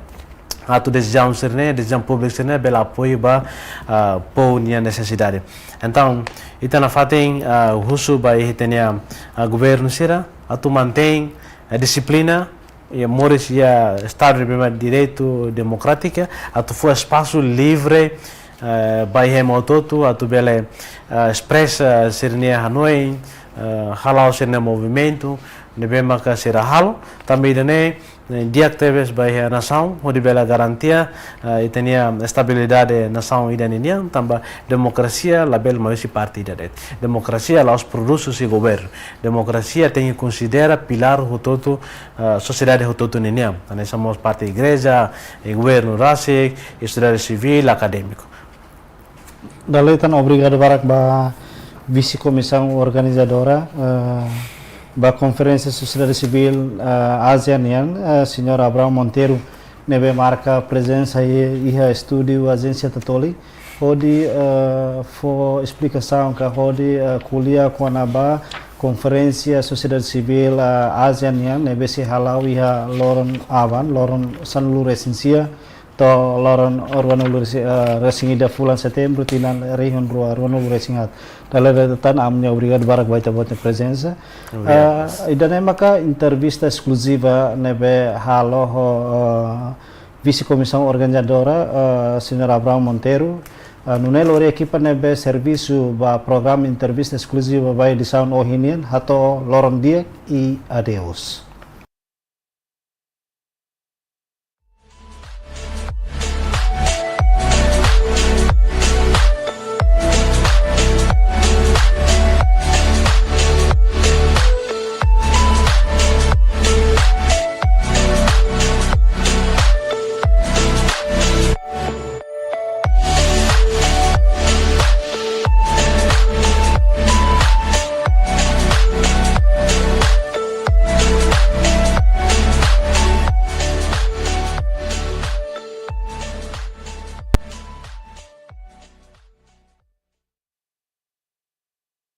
Atu desizaun sira-ne'e, desizaun públiku sira-ne'e, bele apoiu ba, ah, povu nia nesesidade. Entaun, ita nafatin, ah, husu ba iha ita-nia, ah, governu sira, atu mantein, ah, dixiplina, iha moris iha Estadu de Direitu Demokrátiku, atu fó espasu livre, eh, ba iha ema hotu-hotu, atu bele, ah, espresa sira-nia hanoin, ah, hala'o sira-nia movimentu, ne'ebé maka sira halo, tanba ida-ne'e, eh, di'ak tebes ba iha nasaun, hodi bele garantia, eh, ita-nia estabilidade nasaun ida ninian, tanba demokrasia labele mai husi parte ida de'it. Demokrasia la'ós produs husi governu. Demokrasia tenke konsidera pilár hotu-hotu, eh, sosiedade hotu-hotu ninian. Hanesan mós parte igreja, eh, governu rasik, sosiedade sivíl, akadémiku. Dala ida tan obrigadu barak ba Vise Komisaun Organizadora, eh, ba Konferénsia Sosiedade Sivíl, eh, ASEAN nian, eh, Señór Abrão Monteiro, ne'ebé marka prezensa iha, iha estúdiu Ajénsia Tatoli, hodi, eh, fó esplikasaun ka hodi, eh, ko'alia kona-ba Konferénsia Sosiedade Sivíl, eh, ASEAN nian, ne'ebé sei hala'o iha loron aban, loron sanulu-resin-sia, to'o loron ruanulu-resin, eh, resin-ida fulan Setembru, tinan rihun rua ruanulu-resin-haat. Dala ida tan ami-nia obrigadu barak ba ita-boot nia prezensa. Obrigadu. Eh, ida-ne'e maka entrevista eskluziva ne'ebé halo ho, eh, Vise Komisaun Organizadora, eh, Señór Abrão Monteiro. Eh, nune'e lori ekipa ne'ebé servisu ba programa entrevista eskluziva ba edisaun ohin nian, hato'o loron di'ak i adeus.